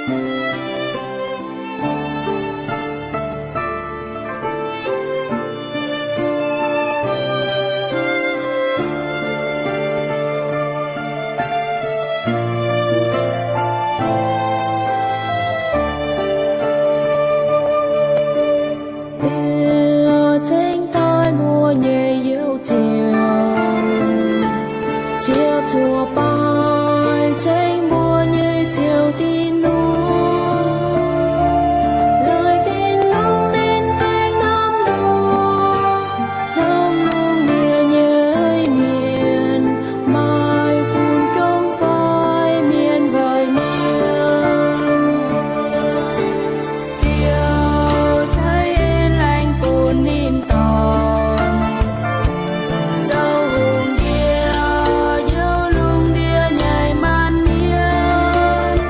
Cingx daaih mbuo nyei Ziouv, ziepc zuoqc baeqc ceng mbuo nyei Ziouv Tin-Hungh, laaix Tin-Hungh ninh dengh norm mbuox hnangv lungh ndiev nyei mienh, maaih bun jomc fai mienh waaic mienh. Ziouv ceix en laengz bun ninh dorn, zoux hungh ndiev njoux lungh ndiev nyei maanc mienh,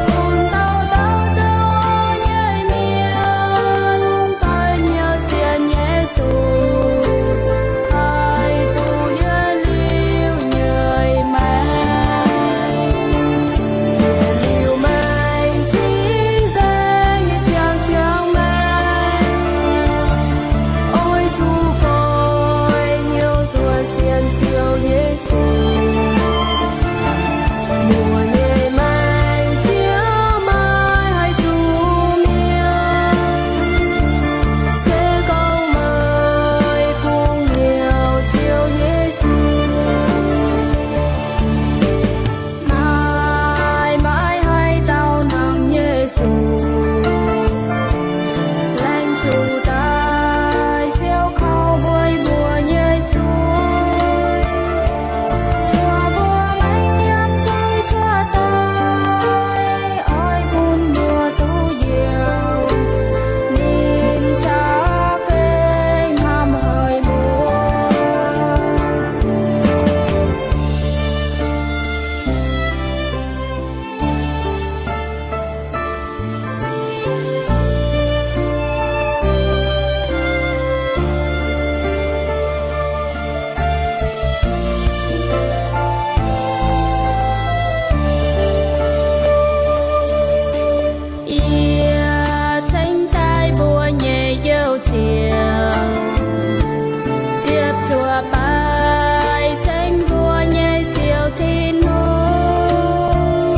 bun dauh dauh zoux orv nyei mienh, daaih hnyouv sienx Yesu, haih duqv yietc liuz nyei maengc. Yietc liuz maengc cingx nzaeng nyei siang-ziangx maengc, oix zuqc goiv hnyouv nzuonx sienx Ziouv Yesu. Mbuo nyei maengc ziouc maiv haih zuqc mietc, se gorngv meih kungx hnyouv Ziouv Yesu. Naaiv maiv haih dauh hnangv Yesu, laengz zuqc daaih siou kouv mbuo, mbuo nyei zuiz, zuov mbuo maengc yiem zuiz cuotv daaih, oix bun mbuo duqv njoux, ninh za'gengh hnamv haic mbuo. Yie cingx daaih mbuo nyei Njoux Ziouv, ziepc zuoqc baeqc ceng mbuo nyei Ziouv Tin-Hungh.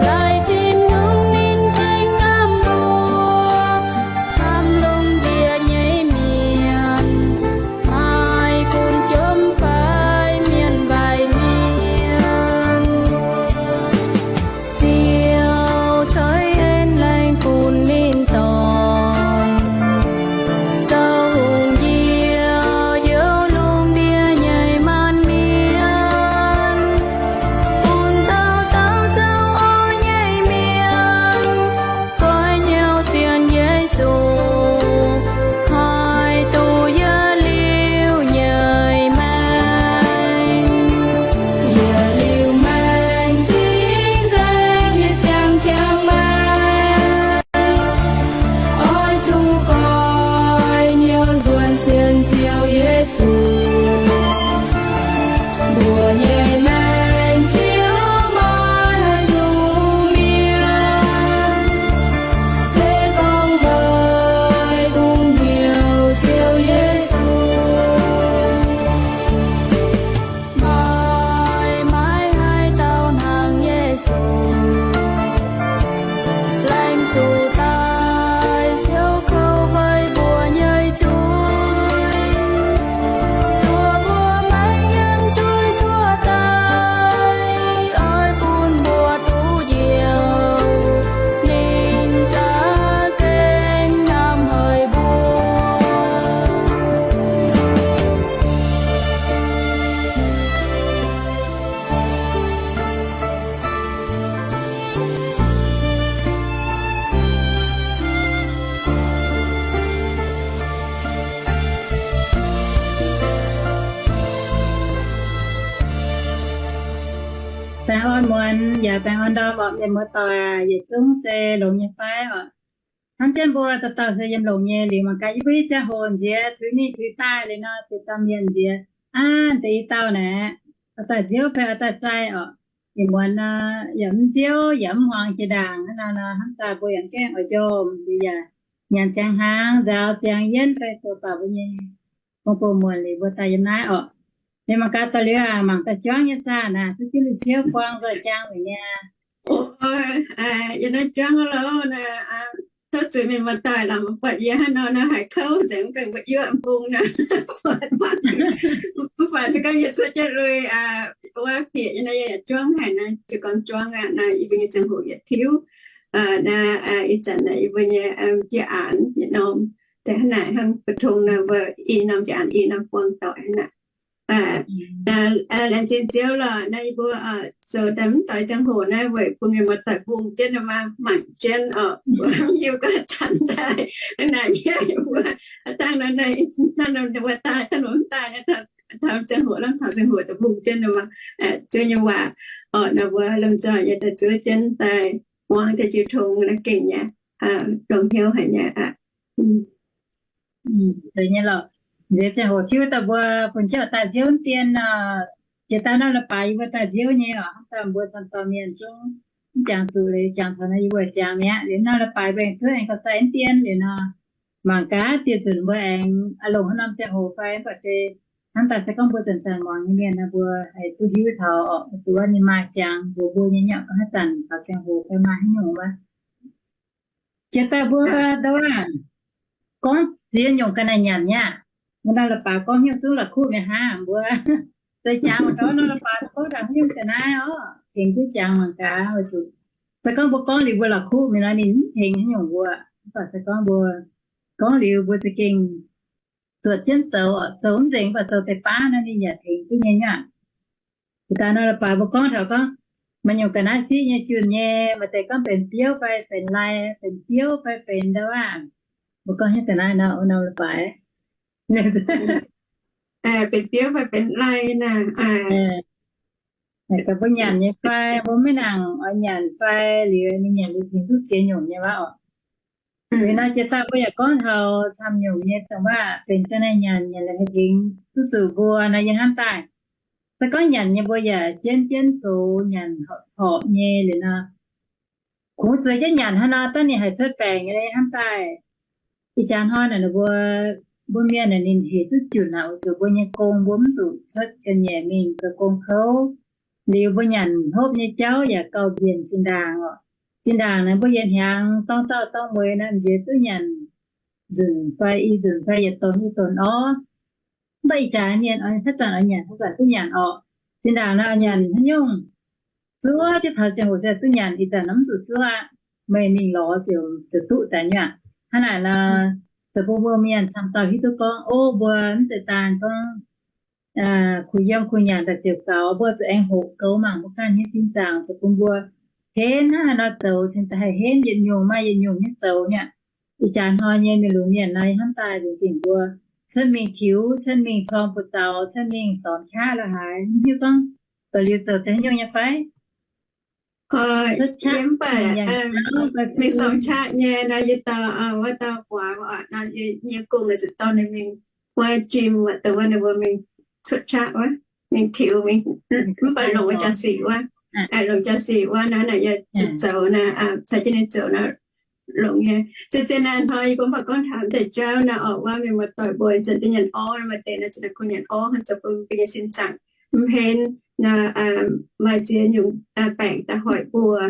Laaix Tin-Hungh ninh gengh hnamv mbuo, hnamv lungh ndiev nyei mienh, maaih gunv jomc fai mienh waaic mienh. Ziouv ceix en laengz bun ninh dorn, zoux hungh ndiev njoux lungh ndiev nyei maanc mienh, bun dauh dauh zoux orv nyei mienh, goiv hnyouv sienx Yesu, haih duqv yietc liuz nyei maengc. Yietc liuz maengc cingx nzaeng nyei siang-ziangx maengc, oix zuqc goiv hnyouv nzuonx sienx Ziouv Yesu. Mbuo nyei maengc ziouc maiv haih zuqc mietc, se gorngv meih kungx hnyouv Ziouv Yesu. Meih maiv haih dauh hnangv Yesu, laengz zuqc daaih siou kouv weic mbuo nyei zuiz, zuov mbuo maengc yiem zuiz cuotv daaih, oix bun mbuo duqv njoux, ninh za'gengh hnamv haic mbuo. Baengh orn muonz yaac baengh orn ndorm orqc, mienh muoz-doic, yietc zungv se longx nyei fai orqc? Hnamv jienv mbuo dauh dauh se yiem longx nyei liuz mangc gaax, yie mbuo nyei ziangh hoc nziex tuix mingh tuix daaih liuz nor, deix dauh mienh nziex aav deix i dauh naaic, oix daaih nziouv fai oix daaih zai orqc? Ih muonz nor, yaac mv nziouv, yaac mv hmuangx jiex ndaangc hnangv nor, hnamv daaih mbuo yaac gaengh oix njormh, liuz yaac nyanc ziangx hnaangx, nzaaux ziangx yienv fai zoux baac mbuo nyei gong-bou muonc liuz mbuo daaih yiem naaiv orqc. Liuz mangc gaax daaih liuz aac, mangc daaih juangv nyei zaah naaic, zuqv jienv lui-siouv buang nzoih jangx weic nyei. Yiem naaiv juangv loh, tov zuiz mienh muoz-doic lorqc, buatc yie hnangv nor nor haiz kouv nzengc, mv baac mbuo yuoqv mbung nor, mv baac se gorngv yie cuotv jienv lui, wuov bieqc nyei nor, yie yaac juangv haic nor, jiez gorn juangv aqv nor, yie mbuo nyei ziangh hoc yietc tiuv. Naaiv ih zanc naaic yie mbuo nyei jiex aanx yietc norm, deix hnangv naaic hnangv, mbuo tong nor mbuo i norm jiex aanx i norm buang doic hnangv naaic. Laengz zingh Ziouv lorqc, naaiv yie mbuo zoux daaih mv doix ziangh hoc naaiv weic bun mienh muoz-doic mbungh jienv nor maah, mangc jienv orqc, mbuo mv hiuv gorngv zanc daaih hnangv naaic yie mbuo dangh nor, dangh nor mbuo daaih, dangh nor mv daaih, taux ziangh hoc lamh taux ziangh hoc daaih mbungh jienv nor maah. Ziouv nyei waac orqc, nor mbuo lomh nzoih yaac daaih zuov jienv daaih muangx deix jiu tong naaiv gengh nyei, longx hnyouv haic nyei aqv. Zeiz nyei lorqc. Nziex ziangh hoc tiuv daaih mbuo bun jauv daaih nziouv dien nor, jiex daaih nor leiz-baaix yie mbuo daaih nziouv nyei orqc, hnangv daaih mbuo camv dauh mienh zungv mv jangx zuqc liuz, jangx taux naaiv yie mbuo jangx mi'aqv. Liuz nor leiz-baaix mbuo aengx zuov aengx gauh daaih dien liuz nor, mangc gaax dieh nzunc mbuo aengx longc haaix norm ziangh hoc fai mv baac deix hnangv daaih se gorngv mbuo zanc-zanc muangx nyei mienh nor mbuo haih duqv hiuv taux orqc, zuqc wuov ninh maaih jangx mbuox mbuo nyei nyungc gorngv haaix zanc taux ziangh hoc fai maaih haaix nyungc wuov. Jiex daaih mbuo ndau aav, gorngv ziex nyungc ga'naaiv nyanc nyei aqv. Mbuo ndau leiz-baaix gorngv hnyouv zungv la'kuqv mi'aqv hnangv mbuo. Zeiz jangx mangc gaax nor leiz-baaix gorngv taux haaix nyungc ga'naaiv orqc, tengx duqv jangx mangc gaax weic zuqc se gorngv mbuo gorngv liuz mbuo la'kuqv mingh nor ninh mv tengx haaix nyungc mbuo. Mv baac se gorngv mbuo gorngv liuz mbuo za'gengh zuotc jienv zoux, zoux mv nzengc mv baac zoux deix baav nor ninh yaac tengx duqv nyei nyungc. Jiex daaih nor leiz-baaix mbuo gorngv taux gorngv maaih nyungc ga'naaiv siqv nyei junh nyei, maaih deix gorngv benx biouv fai benx lai, benx biouv fai benx ndau aav. Mbuo gorngv hnyouv ga'naaiv nor, o, norm leiz-baaix benx biouv fai benx lai naaic. Gaax mbuo nyanc nyei fai mbuo maiv nangc oix nyanc fai liuz ninh nyanc liuz tengx duqv ziex nyungc nyei waav orqc. Weic nor jiex daaih mbuo yaac gorngv taux camv nyungc nyei dongh waav benx ga'naaiv nyanc, nyanc liuz haih tengx duqv zuqc mbuo nor yie hnamv daaih. Se gorngv nyanc nyei mbuo yaac jienv jienv zoux nyanc horpc nyei liuz nor, kungx zueiz jienv nyanc hnangv nor, dangh ninh haiz cuotv baengc nyei hnamv daaih. Ih jaax hnoi naaic mbuo, mbuo mienh naaic ninh hec duqv junc aqv, weic zuqc mbuo nyei gong mbuo mv zuqc cuotv ga'nyiec mingh zoux gong kouv. Liuz mbuo nyanc hopv nyei jauv yaac gauh mbienc zinh ndaangc orqc. Zinh ndaangc naaic mbuo yietc hnyangx dorng dauh dorng mueiz naaic nziex duqv nyanc nzunc fai i nzunc fai yietc donx i donx orv. Mv baac ih jaax mienh haaix zanc oix nyanc haaix zanc duqv nyanc orqc. Zinh ndaangc naaic nyanc haaix nyungc zuov jienv taux ziangh hoc ziouc duqv nyanc, ih zanc nor mv zuqc zuov aqv. Meih mingh lorz ziouc, ziouc duqv daaih nyei aqv. Hnangv naaic nor, zoux bun mbuo mienh camv dauh hiuv duqv gorngv, o, mbuo mv zeiz daan gorngv kuh yiem kuh nyanc daaih ziouc gaux, mbuo zuqc aengx hoqc goux mangc mbuo ganh nyei sin zaangc, zoux bun mbuo henv hnangv haaix nor zoux cingx daaih haih henv, yietc nyungc maaih yietc nyungc nyei zoux nyei aqv. Ih jaax hnoi nyei mienh lunx mienh nor, hnamv daaih nzengc mbuo cuotv mingh tiux, cuotv mingh corng buoz-zaux, cuotv mingh sormx qaqv la'haaix, mv hiuv gorngv dorh liuz zoux deix haaix nyungc nyei fai? Yie mv baac mingh sormx qaqv nyei nor, yie dauh, wuov dauh guaax nor, yie nyei gong naaic zuqc dorh ninh mingh wuov gym aqv, dongh wuov ninh mbuo mingh cuotv qaqv wuov, mingh tiux mingh, mv baac longc wuov jaa-sic wuov, longc jaa-sic wuov nor, naaic yie zuqc zoux nor, caux jienv ninh zoux nor, longx nyei. Se zien naaiv hnoi yie bun mbuo gorngv taux deix jauv naaic orqc, wuov mienh muoz-doic mbuo zanc duqv nyanc orv, maaih deix naaic zanc naaic kungx nyanc orv, zoux bun mbuo nyei sin zaangc mv henv nor, maaih ziex nyungc baengc daaih hoic mbuo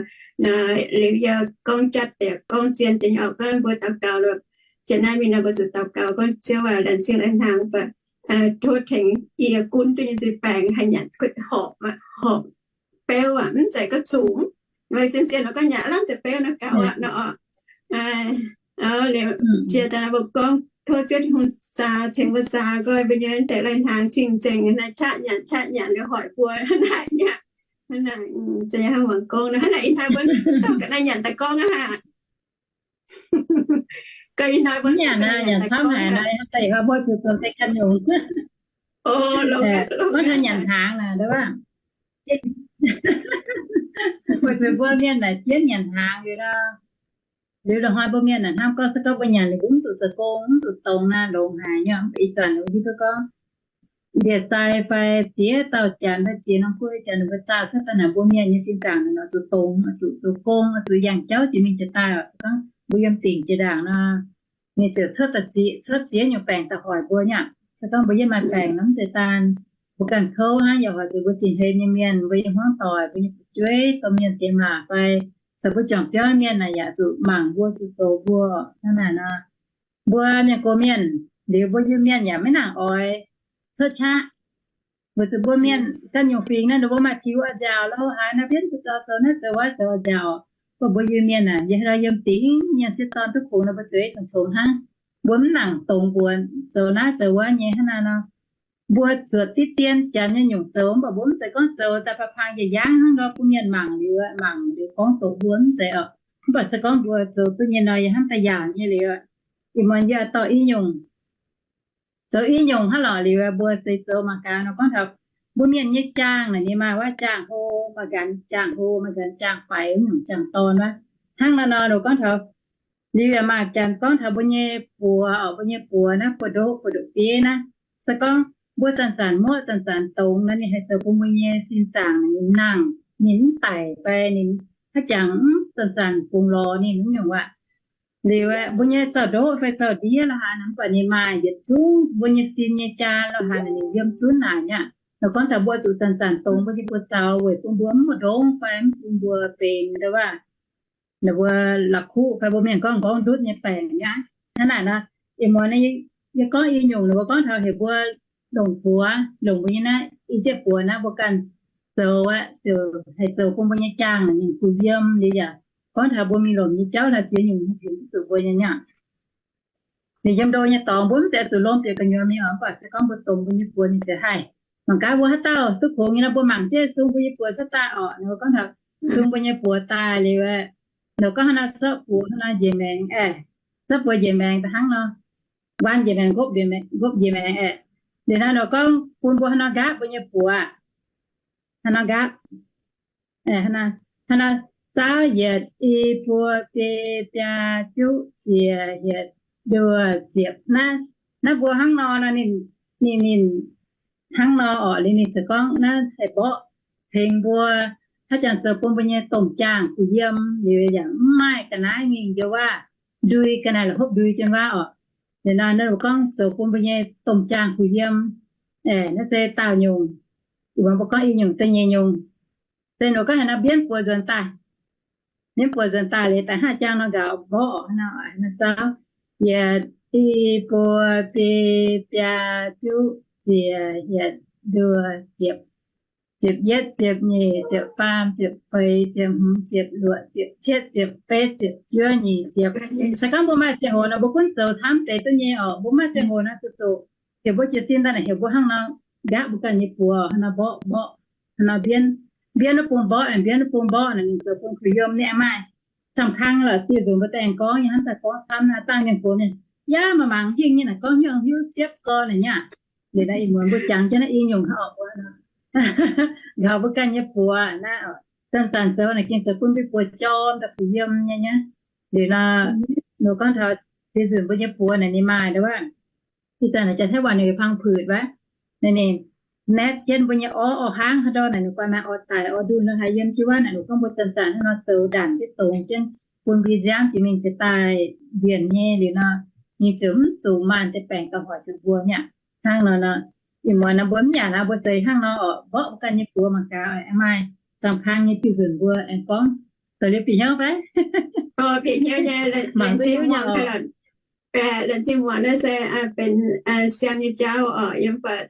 nor. Liuz yie gorngv jatv deix, gorngv zien deix nyei orqc, gorngv mbuo daux gaux lorqc. Jiex naaiv mingh nor mbuo zuqc daux gaux gorngv, Ziouv aac, laengz zingh lai-hnaangx baac tov tengx yie gunv duqv nyei nzuih baengc haih nyanc kuv horpc, horpc beuv aac, mv zeiz gorngv zungx, meih zien zien nor gorngv nyanc lamh deix beuv nor gaux aqv nor orqc. Liuz jiex daaih mbuo gorngv tov Ziouv Tin-Hungh zaax, tengx mbuo zaax nqoi mbuo nyei deix lai-hnaangx cing-nzengc, naaiv qaqv nyanc qaqv nyanc liuz hoic mbuo naaic nyei. Hnangv naaic, hnangv muangx gorngv hnangv naaic, ih hnoi mbuo dauh ga'naaiv nyanc daaih gorngv aqv. Ga'naaiv nyanc hnamv haic nor, da'yietv hnoi mbuo zuqc zoux deix ganh nyungc. Gorngv taux nyanc hnaangx naaic, weic zuqc mbuo mienh naaic jienv nyanc hnaangx liuz nor, liuz la'hnoi mbuo mienh naaic hnamv gorngv se gorngv mbuo nyanc liuz mbuo mv zuqc zoux gong, mv zuqc dongz naaic, longx haic nyei. Ih zanc mbuo hiuv duqv gorngv ndie-sai fai ziex dauh janx fai ziex norm guei janx ninh mbuo zaah cuotv daaih naaic mbuo mienh nyei sin zaangc nor zuqc dongz, zuqc zoux gong, zuqc yangh jauv jiex mingh jiex daaih oc. Se gorngv mbuo yiem dingc jiex ndaangc nor, ninh ziouc cuotv daaih ziex, cuotv ziex nyungc baengc daaih hoic mbuo nyei aqv. Se gorngv mbuo yiem maaih baengc nor mv zeiz daan mbuo ganh kouv hnangv, yaac hoic zuqc mbuo zinh hlen nyei mienh, mbuo nyei hmuangv doic, mbuo nyei fu'jueiv, domh mienh diex maac fai caux mbuo juangc biauv mienh naaic yaac zuqc mangc mbuo, zuqc zoux mbuo. Hnangv naaic nor, mbuo mienh gox mienh liuz, mbuo Iu-Mienh yaac maiv nangc oix cuotv qaqv. Weic zuqc mbuo mienh ganh nyungc fingx naaiv, ninh mbuo maaih tiux oix nziaauc lo haaix nor, bienv duqv zoux, zoux naaiv zoux wuov, zoux oix nziaauc. Mv baac mbuo Iu-Mienh naaic, yie hnoi yiem dingc mienh sieqv dorn duqv kungx nor, mbuo zueiz congx-congx hnangv. Mbuo mv nangc dongz mbuox zoux naaiv zoux wuov nyei. Hnangv naaiv nor, mbuo zuotc diqv dien janx nyei nyungc zoux, mv baac mbuo mv zeiz gorngv zoux daaih ba'pang njiec yaangv hnangv nor bun mienh mangc liuz, mangc liuz gorngv doqc mbuo, mv zeiz oc. Mv baac se gorngv mbuo zoux duqv nyei nor, yie hnamv daaih yaauc nyei liuz, ih muonz yie dorh i nyungc zoux i nyungc hnangv lorqc liuz, mbuo se zoux mangc gaax nor gorngv taux mbuo mienh nyei jaangh naaic, ninh maaih wuov jaangh hlo, maaih nqanx jaangh hlo, maaih nqanx jaangh faix, nyungc jaangh dorn wuov. Hnangv nor nor, ninh gorngv taux liuz yaac maaih janx gorngv taux mbuo nyei buoz oc, mbuo nyei buoz naaiv buoz-ndoqv, buoz-ndoqv-bieiv naaiv. Se gorngv mbuo zanc-zanc muoqv zanc-zanc dongz nor, ninh haih zoux bun mbuo nyei sin zaangc ninh nangh, ninh mv daic fai ninh haaix jangx mv zanc-zanc bungx lorz ninh mv nyungc aqv. Liuz aeqv, mbuo nyei zaux-ndoqv fai zaux-ndiev lo haaix nor, mv baac ninh maaih yietc zungv mbuo nyei sin nyei jaa lo haaix nor, ninh yiem zunv naaic nyei aqv. Ninh gorngv taux mbuo zuqc zanc-zanc dongz mbuo nyei buoz-zaux weic bun mbuo mv muoz-ndongx fai mv bun mbuo benx ndo wuov, ninh mbuo la'kuqv fai mbuo mienh gorngv nqorngv ndutv nyei baengc nyei aqv. Hnangv naaic nor, ih muonz yie gorngv i nyungc, ninh mbuo gorngv taux heuc mbuo longc buoz, longc mbuo nyei naaiv i jienv buoz naaiv mbuo ganh zoux aqv, ziouc haih zoux bun mbuo nyei jaangh ninh kuh yiem liuz yaac gorngv taux mbuo mingh lomc nyei jauv naaiv ziex nyungc mv zuqc mbuo nyei nyei aqv. Ninh yiem ndo nyei dorngx mbuo mv zeiz zuqc lomc bieqc gu'nyuoz mingh oc, mv baac se gorngv mbuo dongz mbuo nyei buoz ninh ziouc haih. Mangc gaax mbuo haaix dauh duqv kungx nyei nor, mbuo mangc jienv sung mbuo nyei buoz cuotv daaih oc. Ninh mbuo gorngv taux sung mbuo nyei buoz daaih liuz aeqv, ninh mbuo gorngv haaix nor zorqv buoz hnangv nor njiec maengx aeqv, zorqv buoz njiec maengx daaih hnangv nor, waan njiec maengx, ngopv njiec maengx aeqv. Liuz nor ninh mbuo gorngv bun mbuo hnangv nor nqaapv mbuo nyei buoz, hnangv nor nqaapv, hnangv nor, saauv yietc i buo biei biaa juqv ziec hietc nduoh ziepc. Naaiv, naaiv mbuo hnangv nor nor ninh, ninh, ninh hnangv nor oc. Liuz ninh ziouc gorngv naaiv haih mborqv tengx mbuo, haaix zanc zoux bun mbuo nyei domh jaangh kuh yiem liuz yaac mv maaih ga'naaiv mingh njoux waac, ndui ga'naaiv la'hopv ndui jienv waac oc. Liuz nor ninh mbuo gorngv zoux bun mbuo nyei domh jaangh kuh yiem. Naaiv se daauh nyungc. Ih muonz mbuo gorngv i nyungc, da'nyeic nyungc se ninh mbuo gorngv haaix nor mbienv buoz nzuonx daaih, mbienv buoz nzuonx daaih liuz daaih hnangv jaang nor nqaaux mborqv oc, hnangv nor saauv yietc i buo biei biaa juqv ziec hietc nduoh ziepc, ziepc yietv, ziepc nyeic, ziepc faam, ziepc feix, ziepc hmz, ziepc luoqc, ziepc cietv, ziepc betv, ziepc juov, nyic ziepc. Se gorngv mbuo maaih ziangh hoc nor mbuo gunv zoux camv deix duqv nyei oc. Mbuo maaih ziangh hoc nor zuqc zuqc heuc mbuo jiez sin daaih naaic heuc mbuo hnangv nor nqaapv mbuo ganh nyei buoz, hnangv nor mborqv mborqv, hnangv nor mbienv, mbienv wuov bung mborqv, mbienv wuov bung mborqv naaic ninh zoux bun kuh yiem ninh aengx maaih camv kang lorqc. Diuh nzunc mbuo daaih aengx gorngv nyei hnamv daaih gorngv camv naaiv dangh mienh gox mienh, yaac maaih mangc hingh nyei naaic gorngv hnyouv hnyouv ziepv gorn naaic nyei aqv. Liuz naaiv ih muonz mbuo jangx jienv naaiv i nyungc hnangv oc, mbuo nqaaux mbuo ganh nyei buoz naaiv oc. Zanc-zanc zoux naaic gengh zoux bun mbuo buoz jorm daaih kuh yiem nyei nyei. Liuz nor, ninh gorngv taux ziex nzunc mbuo nyei buoz naaic ninh maaih ndo wuov, ih zanc naaic jaax Taiv Waanc ninh pang puic wuov, naaiv ninh naetv jienv mbuo nyei orv, orv hnangv haaix ndau naaic ninh guanh maaih orv daic orv ndunh lo haaix yiem jienv wuov naaic, ninh gorngv mbuo zanc-zanc hnangv nor zoux ndaanc jienv dongz jienv bun mbuo nziaamv jiex mingh jiex daaih mbienc nyei liuz nor, ninh ziouc mv zuqc maanh deix baengc daaih hoic zuqc mbuo mi'aqv. Hnangv nor nor, ih muonz nor mbuo mv nyanc aqv, mbuo zeix hnangv nor oc, mborqv mbuo ganh nyei buoz mangc gaax aengx maaih camv kang nyei diuh nzunc mbuo aengx gorngv zoux liuz bieqc hnyouv fai? Bieqc hnyouv nyei, mangc duqv hnyouv nyei. Laengz zingh muangx naaiv se benx siang nyei jauv oc, yiem buatc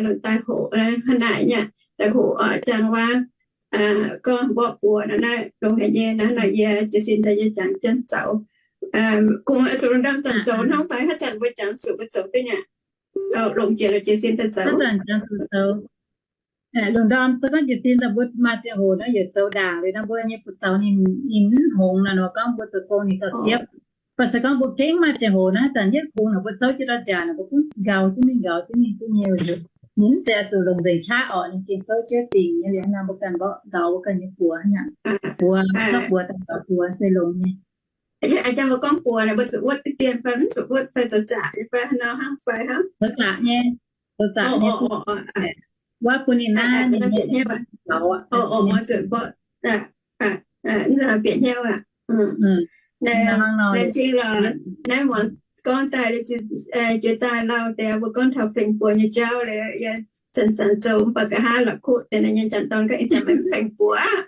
longc daaih hoqc hnangv naaic nyei, daaih hoqc oc, jangx waac gorngv mborqv buoz nor naaiv longx haic nyei. Naaiv nor yie jiez sin daaih yie jangx jienv zoux. Kungx zuqc lungh ndorm zanc zoux hnangv fai haaix zanc mbuo jangx zuqc mbuo zoux duqv nyei? Gauh longx jiex longx jiez sin daaih zoux. Haaix zanc jangx zuqc zoux. Lungh ndorm se gorngv jiez sin daaih mbuo maaih ziangh hoc nor yietc zoux ndaangc liuz nor mbuo nyei buoz-zaux ninh, ninh mv hngongx nor, nor gorngv mbuo zoux gong ninh gauh siepv. Mv baac se gorngv mbuo gengh maaih ziangh hoc nor, haaix zanc yietv kungx nor mbuo souv jienv ndortv nziaauc nor mbuo gunv nqaaux jienv mingh, nqaaux jienv mingh duqv nyei. Ninh mv zeiz oix zuqc longc nzengc qaqv oc, ninh gengh souv jienv dingc nyei liuz nor mbuo ganh mborqv nqaaux mbuo ganh nyei buoz, buoz, buoz daaih nqaaux buoz se longx nyei. Aa, mbuo gorngv buoz naaic mbuo zuqc wuotv diqv dien fai mv zuqc wuotv fai zoux zaqc nyei fai hnangv nor hnangv fai hnangv? Zoux zaqc nyei. zoux zaangc nyei, wuov bun ninh naaiv ninh nyei, bieqc hnyouv aqv. Laengz zingh lorqc. Naaiv muangx gorngv daaih, jiex daaih lauh deix mbuo gorngv taux fengx buoz nyei jauv, zanc-zanc zoux mv baac nqa'haav la'kuqv deix naaiv nyei janx-dorn gorngv ih zanc meih mv fengx buoz aqv.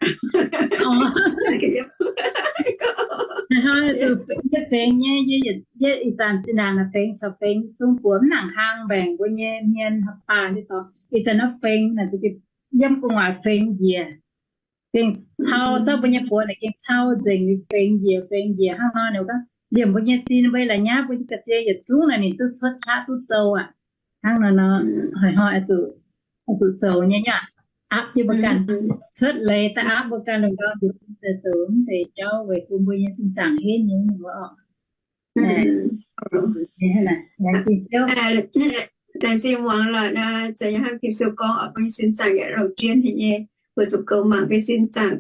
Fengx nyei, yie ih zanc zinh ndaangc naaic fengx caux fengx zungv buoz mv nangc hlang mbaengc mbuo nyei hmien haaix baac nyei dorngx. Ih zanc naaiv fengx naaic, yiem gu'nguaaic fengx njiec, gengh cau, zorqv mbuo nyei buoz naaic gengh cau nzengc, fengx njiec fengx njiec hnangv nor. Ninh gorngv liemh mbuo nyei sin, mbuo la'nyauv mbuo nyei ga'sie yietc zungv naaic ninh duqv cuotv qaqv duqv sou aqv. Hnangv nor nor, hnoi-hnoi oix zuqc zoux nyei, nyei aapv jienv mbuo ganh, cuotv leiz daaih aapv mbuo ganh lungh ndorm njiec mbuo zoux mv deix jauv weic bun mbuo nyei sin zaangc henv nyei mienh wuov orqc. Laengz zingh muangx lorqc nor, zoux nyei hnangv Ging-Sou gorngv oc, mbuo nyei sin zaangc yaac longc jienv haic nyei. Mbuo zuqc goux mangc mbuo sin zaangc,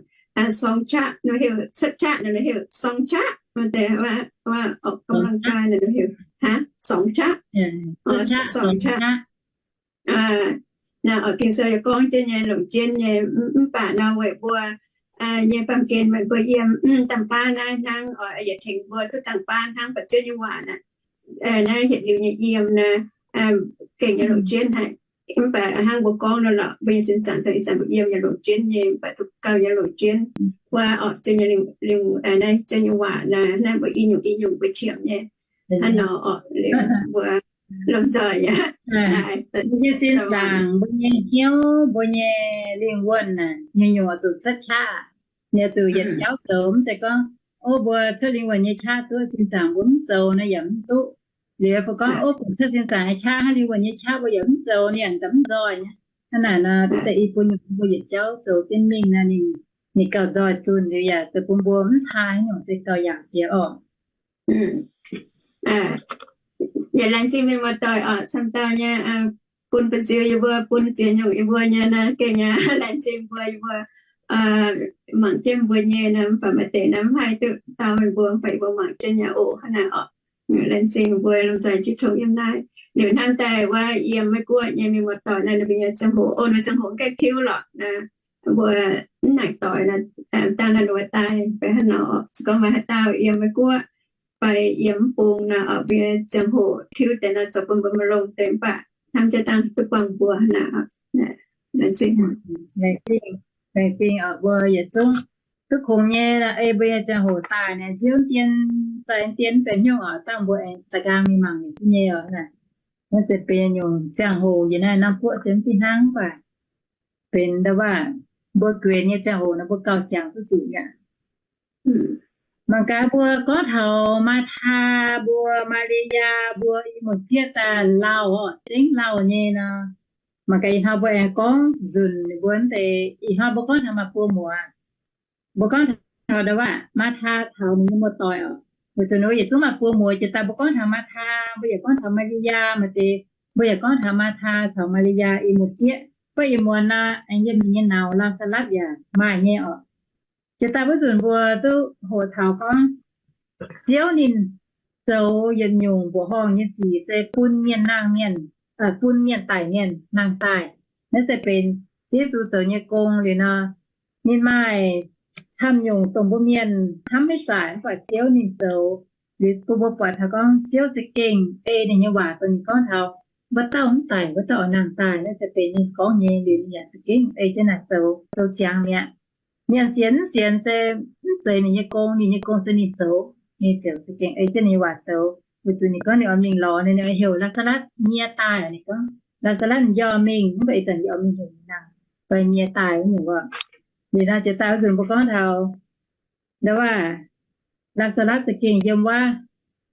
song qaqv, heuc cuotv qaqv, heuc song qaqv, orqc, กำลังกาย heuc, song qaqv, song qaqv. Naaiv oc, Ging-Sou yaac gorngv jienv nyei, longc jienv nyei. Mv baac nor weic mbuo nyei baamh gen meih mbuo yiem dangh baav naaiv hnangv, oix yietc tengx mbuo duqv dangh baav hnangv, baac Ziouv nyei waac naaiv, naaiv yietc liuz nyei yiem naaiv, gengh nyei longc jienv haic. Mv baac hnangv mbuo gorngv nor lorqc, mbuo nyei sin zaangc dongh ih zanc mbuo yiem nyei longc jienv nyei, mv baac duqv gauh nyei longc jienv. Wuov oc, Ziouv nyei, Ziouv nyei waac naaiv, naaiv mbuo i nyungc i nyungc mbuo qiemx nyei. Hnangv nor oc, mbuo lomh nzoih aqv. Mbuo nyei sin zaangc, mbuo nyei hnyouv, mbuo nyei lingh wuonh naaic, nyungc-nyungc oix zuqc cuotv qaqv. Ninh oix zuqc yietc jauv zoux, mv zeiz gorngv, o, mbuo cuotv lingh wuonh nyei qaqv duqv, sin zaangc mbuo mv zoux naaiv yaac mv duqv. Liuz mbuo gorngv, o, mbuo cuotv sin zaangc nyei qaqv hnangv, lingh wuonh nyei qaqv mbuo yaac mv zoux, ninh yaac mv nzoih nyei. Hnangv naaic nor, deix i bun mbuo yietc jauv zoux jienv mingh nor, ninh, ninh gauh nzoih zunh liuz yaac zoux bun mbuo mv caa haaix nyungc se gauh yaauc jiex orqc. Yaac laengz zingh mienh muoz-doic oc, camv dauh nyei bun ba'nziu yie mbuo, bun ziex nyungc yie mbuo nyei naaiv gengh nyei. Laengz zingh mbuo, yie mbuo mangc jienv mbuo nyei naaiv, mv baac maaih deix naaiv mv haih duqv dau meih mbuo, mv baac yie mbuo mangc jienv nyei oc. Hnangv naaic oc, laengz zingh mbuo lomh nzoih jiv tongx yiem naaiv. Liuz hnamv daaih wuov yiem Meiv Guoqv nyei mienh muoz-doic naaiv, ninh mbuo nyei ziangh hoc, o, ninh mbuo ziangh hoc mv gaengh tiuv lorqc. Mbuo mv naaic doic, dangh naaiv ninh mbuo daaih fai hnangv nor, se gorngv maaih haaix dauh yiem Meiv Guoqv fai yiem mv bung nor, mbuo nyei ziangh hoc tiuv deix nor, zoux bun mbuo maiv longx deix, mv baac hnamv jienv dangh duqv buangh mbuo naaic. Laengz zingh, laengz zingh oc, mbuo yietc zungv duqv kungx nyei, ei mbuo nyei ziangh hoc daaih naaic, nziouv dien, daaih dien benx hnyouv oc, dangh mbuo aengx da'nqaang mingh mangc nyei oc. Naaiv se benx nyungc ziangh hoc yiem naaiv norm guoqv se mv fih hnangv mv baac benx ndau waac mbuo guenx nyei ziangh hoc nor, mbuo gauh jangx duqv zuqc mi'aqv. Mangc gaax mbuo gorngv taux Maataa, mbuo Maa^li^yaa, mbuo i muoz-sieqv daaih lauh oc, zengv lauh nyei nor. Mangc gaax ih hnoi mbuo aengx gorngv nzunc ninh mbuo deix, ih hnoi mbuo gorngv taux maaih buo muoz. Mbuo gorngv taux ndau waac Maataa caux ninh nyei muoz-doic oc. Weic zuqc ninh mbuo yietc zungv maaih buo muoz, jiex daaih mbuo gorngv taux Maataa, mbuo yaac gorngv taux Maa^li^yaa, maaih deix mbuo yaac gorngv taux Maataa caux Maa^li^yaa i muoz-sieqv. Mv baac ih muonz nor, aengx yiem ninh nyei nauz Laa^saa^latv yaac maaih nyei oc. Jiex daaih wuov nzunc mbuo duqv hoqc taux gorngv Ziouv ninh zoux yietc nyungc mbuoqc horngh nyei sic se bun mienh nangh mienh, bun mienh daic mienh nangh daaih. Naaiv se benx Yesu zoux nyei gong liuz nor, ninh maaih camv nyungc dongh mbuo mienh hnamv maiv zaqc, mv baac Ziouv ninh zoux. Liuz bun mbuo buatc taux gorngv Ziouv za'gengh ei ninh nyei waac dongh ninh gorngv taux wuov dauh mv daic, wuov dauh oix nangh daaih. Naaiv se benx ninh gorngv nyei, liuz ninh yaac za'gengh ei jienv naaic zoux, zoux ziangx mi'aqv. Mienh sienx mv sienx se mv zeiz ninh nyei gong. Ninh nyei gong se ninh zoux, ninh ziouc za'gengh ei jienv ninh nyei waac zoux. Weic zuqc ninh gorngv ninh oix mingh lorz, ninh oix heuc Laa^saa^latv nyie daaih. Ninh gorngv, Laa^saa^latv, njormh mingh, mv baac ih zanc yie oix mingh heuc ninh nangh, fai nyie daaih wuov nyungc oc. Liuz nor jiex daaih wuov nzunc mbuo gorngv taux ndau waac Laa^saa^latv za'gengh yiem wuov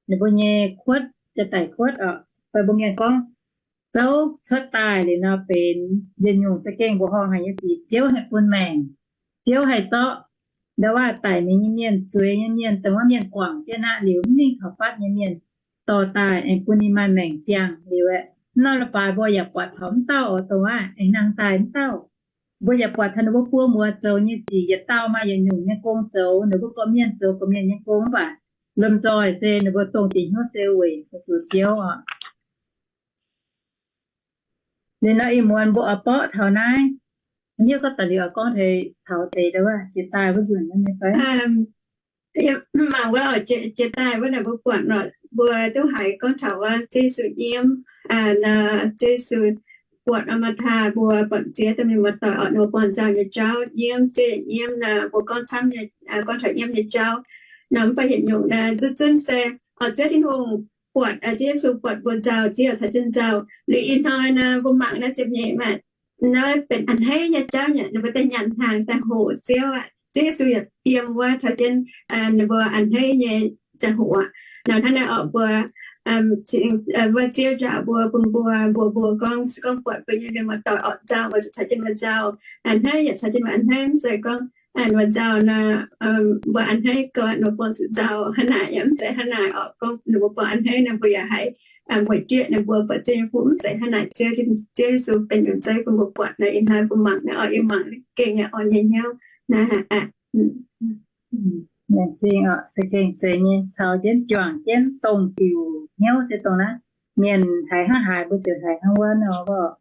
ninh mbuo nyei kuotv, jaa-daic kuotv oc. Fai mbuo mienh gorngv zouv cuotv daaih liuz nor, benx yietc nyungc za'gengh mbuoqc horngh haic nyei sic. Ziouv haih bun maengc, Ziouv haih zorqv ndau waac daic mingh nyei mienh, zueiz nyei mienh, dongh wuov mienh guangc jienv aqv, liuz mv mingh taux fatv nyei mienh dorh daaih aengx bun ninh maaih maengc ziangh liuz aeqv, nor leiz-baaix mbuo yaac buatc taux mv dauh oc, dongh wuov aengx nangh daaih mv dauh. Mbuo yaac buatc taux ninh mbuo buo muoz zoux nyei sic yietc dauh maaih yietc nyungc nyei gong zoux, ninh mbuo gorqv-mienh zoux gorqv-mienh nyei gong, mv baac lomh nzoih se ninh mbuo dongh diex hnyouv se weic zuqc Ziouv oc. Liuz nor ih muonz mbuo oix borqv taux naaiv, hnyouv gorngv daaih liuz oix gorngv taux deix ndau wuov jiex daaih wuov nzunc nyei fai? Mangc wuov, jiex daaih wuov naaic mbuo buatc nor, mbuo duqv haiz gorngv taux wuov Ziouv Yesu nyiemv, Ziouv Yesu buatc Maa^taa mbuo buatc ziex dauh mienh muoz-doic orqc, ninh mbuo buangh nzauh nyei jauv nyiemv, Ziouv yaac nyiemv nor, mbuo gorngv camv, gorngv taux nyiemv nyei jauv nor, mv baac yietc nyungc nor zuqc zunv se orqc, Ziouv Tin-Hungh buatc, Ziouv Yesu buatc mbuo nzauh, Ziouv caux jienv nzauh. Liuz ih hnoi nor mbuo mangc naaiv ziepc nyeic maaih naaiv benx a'hneiv nyei jauv nyei, ninh mbuo daaih nyanc hnaangx daaih hoqc Ziouv aqv. Ziouv Yesu yaac yiem wuov taux jienv ninh mbuo a'hneiv nyei ziangh hoc aqv. Nor hnangv naaiv orqc, mbuo, wuov Ziouv njaaux mbuo, bun mbuo, mbuox mbuo gorngv, se gorngv buatc mbuo nyei mienh muoz-doic orqc nzauh, mbuo zuqc caux jienv mbuo nzauh. A'hneiv yaac caux jienv mbuo a'hneiv, mv zeiz gorngv ninh mbuo nzauh nor, mbuo a'hneiv gorngv ninh mbuo buangh zuqc nzauh hnangv naaic, yaac mv zeiz hnangv naaic orqc. Gorngv ninh mbuo buangh a'hneiv nor, mbuo yaac haih mueic jieqv ninh mbuo buatc Ziouv nyei fuqv, mv zeiz hnangv naaic. Ziouv, Ziouv Yesu benx nyungc zeiv bun mbuo buatc nor, ih hnoi mbuo mangc naaiv orqc, yie mangc gengh nyei orn nyei hnyouv naaiv aqv. Laengz zingh orqc, za'gengh zeiz nyei, caux jienv juangc jienv dongh diuc hnyouv se dongh naaiv. Mienh haiz hnangv haaix mbuo ziouc haiz hnangv wuov nor.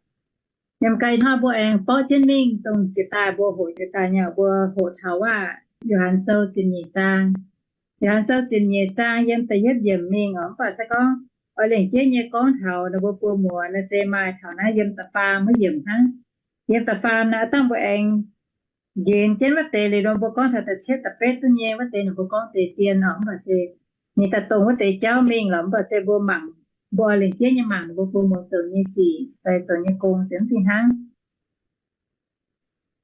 Yiem ga'naaiv hnoi mbuo aengx borqv jienv mingh dongh jiex daaih mbuo hoqc jiex daaih nyei, mbuo hoqc taux wuov Yo^han Sou ziepc nyeic zaang. Yo^han Sou ziepc nyeic zaang yiem da'yietv yiemc mingh orqc, mv baac se gorngv oix lengc jeiv nyei gorngv taux ninh mbuo buo muoz nor se maaih taux naaiv yiem da'faam wuov yiemc hnangv. Yiem da'faam naaiv dangh mbuo aengx nqenx jienv wuov deix liuz nor mbuo gorngv taux da'cietv da'betv duqv nyei wuov deix ninh mbuo gorngv deix dien orqc, mv baac se ninh daaih dongh wuov deix jauv mingh lorqc, mv baac se mbuo mangc, mbuo lengc jeiv nyei mangc ninh mbuo buo muoz zoux nyei sic fai zoux nyei gong se mv fih hnangv.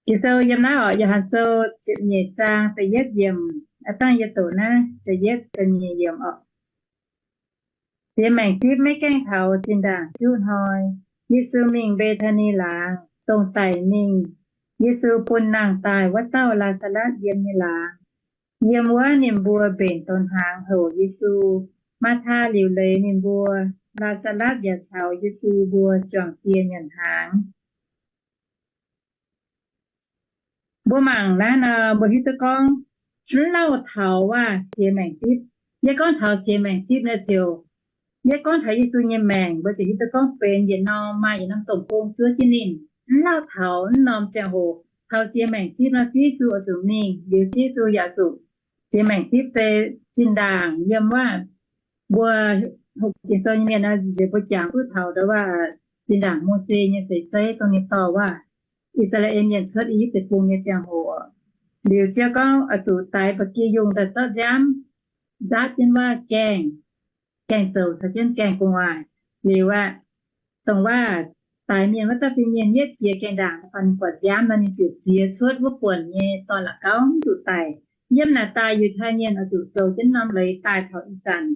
Ging-Sou yiem naaiv orqc, Yo^han Sou ziepc nyeic zaang da'yietv yiemc, aa dangh yie doqc naaiv da'yietv da'nyeic yiemc orqc. Ziex maengc zipv maiv gaengh taux zinh ndaangc juqv hnoi, Yesu mingh Mbe^taa^ni laangz, dongh daic mingh Yesu bun nangh daaih wuov dauh Laa^saa^latv yiem nyei laangz. Yiem wuov ninh mbuo mbenc donx hnaangx houc Yesu. Maa^taa liuc leiz ninh mbuo. Laa^saa^latv yaac caux Yesu mbuo juangc dieh nyanc hnaangx. Mbuo mangc naaiv nor, mbuo hiuv duqv gorngv mv lauh taux waac ziex maengc zipv. Yie gorngv taux ziex maengc zipv naaiv ziouc, yie gorngv taux Yesu nyei maengc, mbuo ziouc hiuv duqv gorngv benx yietc norm maaih yietc norm domh gong zuov jienv ninh. Mv lauh taux mv norm ziangh hoc, taux ziex maengc zipv nor, Ziouv Yesu oix zuqc mingh, liuz Ziouv Yesu yaac zuqc ziex maengc zipv se zinh ndaangc yiem waac mbuo hopv Ging-Sou nyei mienh nor, nziex mbuo jangx duqv taux ndau waac zinh ndaangc Mose nyei seix zeiv dongh ninh dorh waac I^saa^laa^en Mienh cuotv I^yipv Deic-Bung nyei ziangh hoc. Liuz Ziouv gorngv oix zuqc daix ba'gi yungh daaih zorqv nziaamv nzaatv jienv waac gaengh, gaengh zoux caux jienv gaengh gu'nguaaic. Liuz aqv, dongh waac daix mienh wuov dauh fin-mienh yietv jiex gaengh ndaangc da'faanh buatc nziaamv nor, ninh ziouc ziex cuotv wuov buonc nyei dorn-la'gauv mv zuqc daic. Yiem naaic daaih Yiutai Mienh oix zuqc zoux jienv norm leiz daaih taux ih zanc.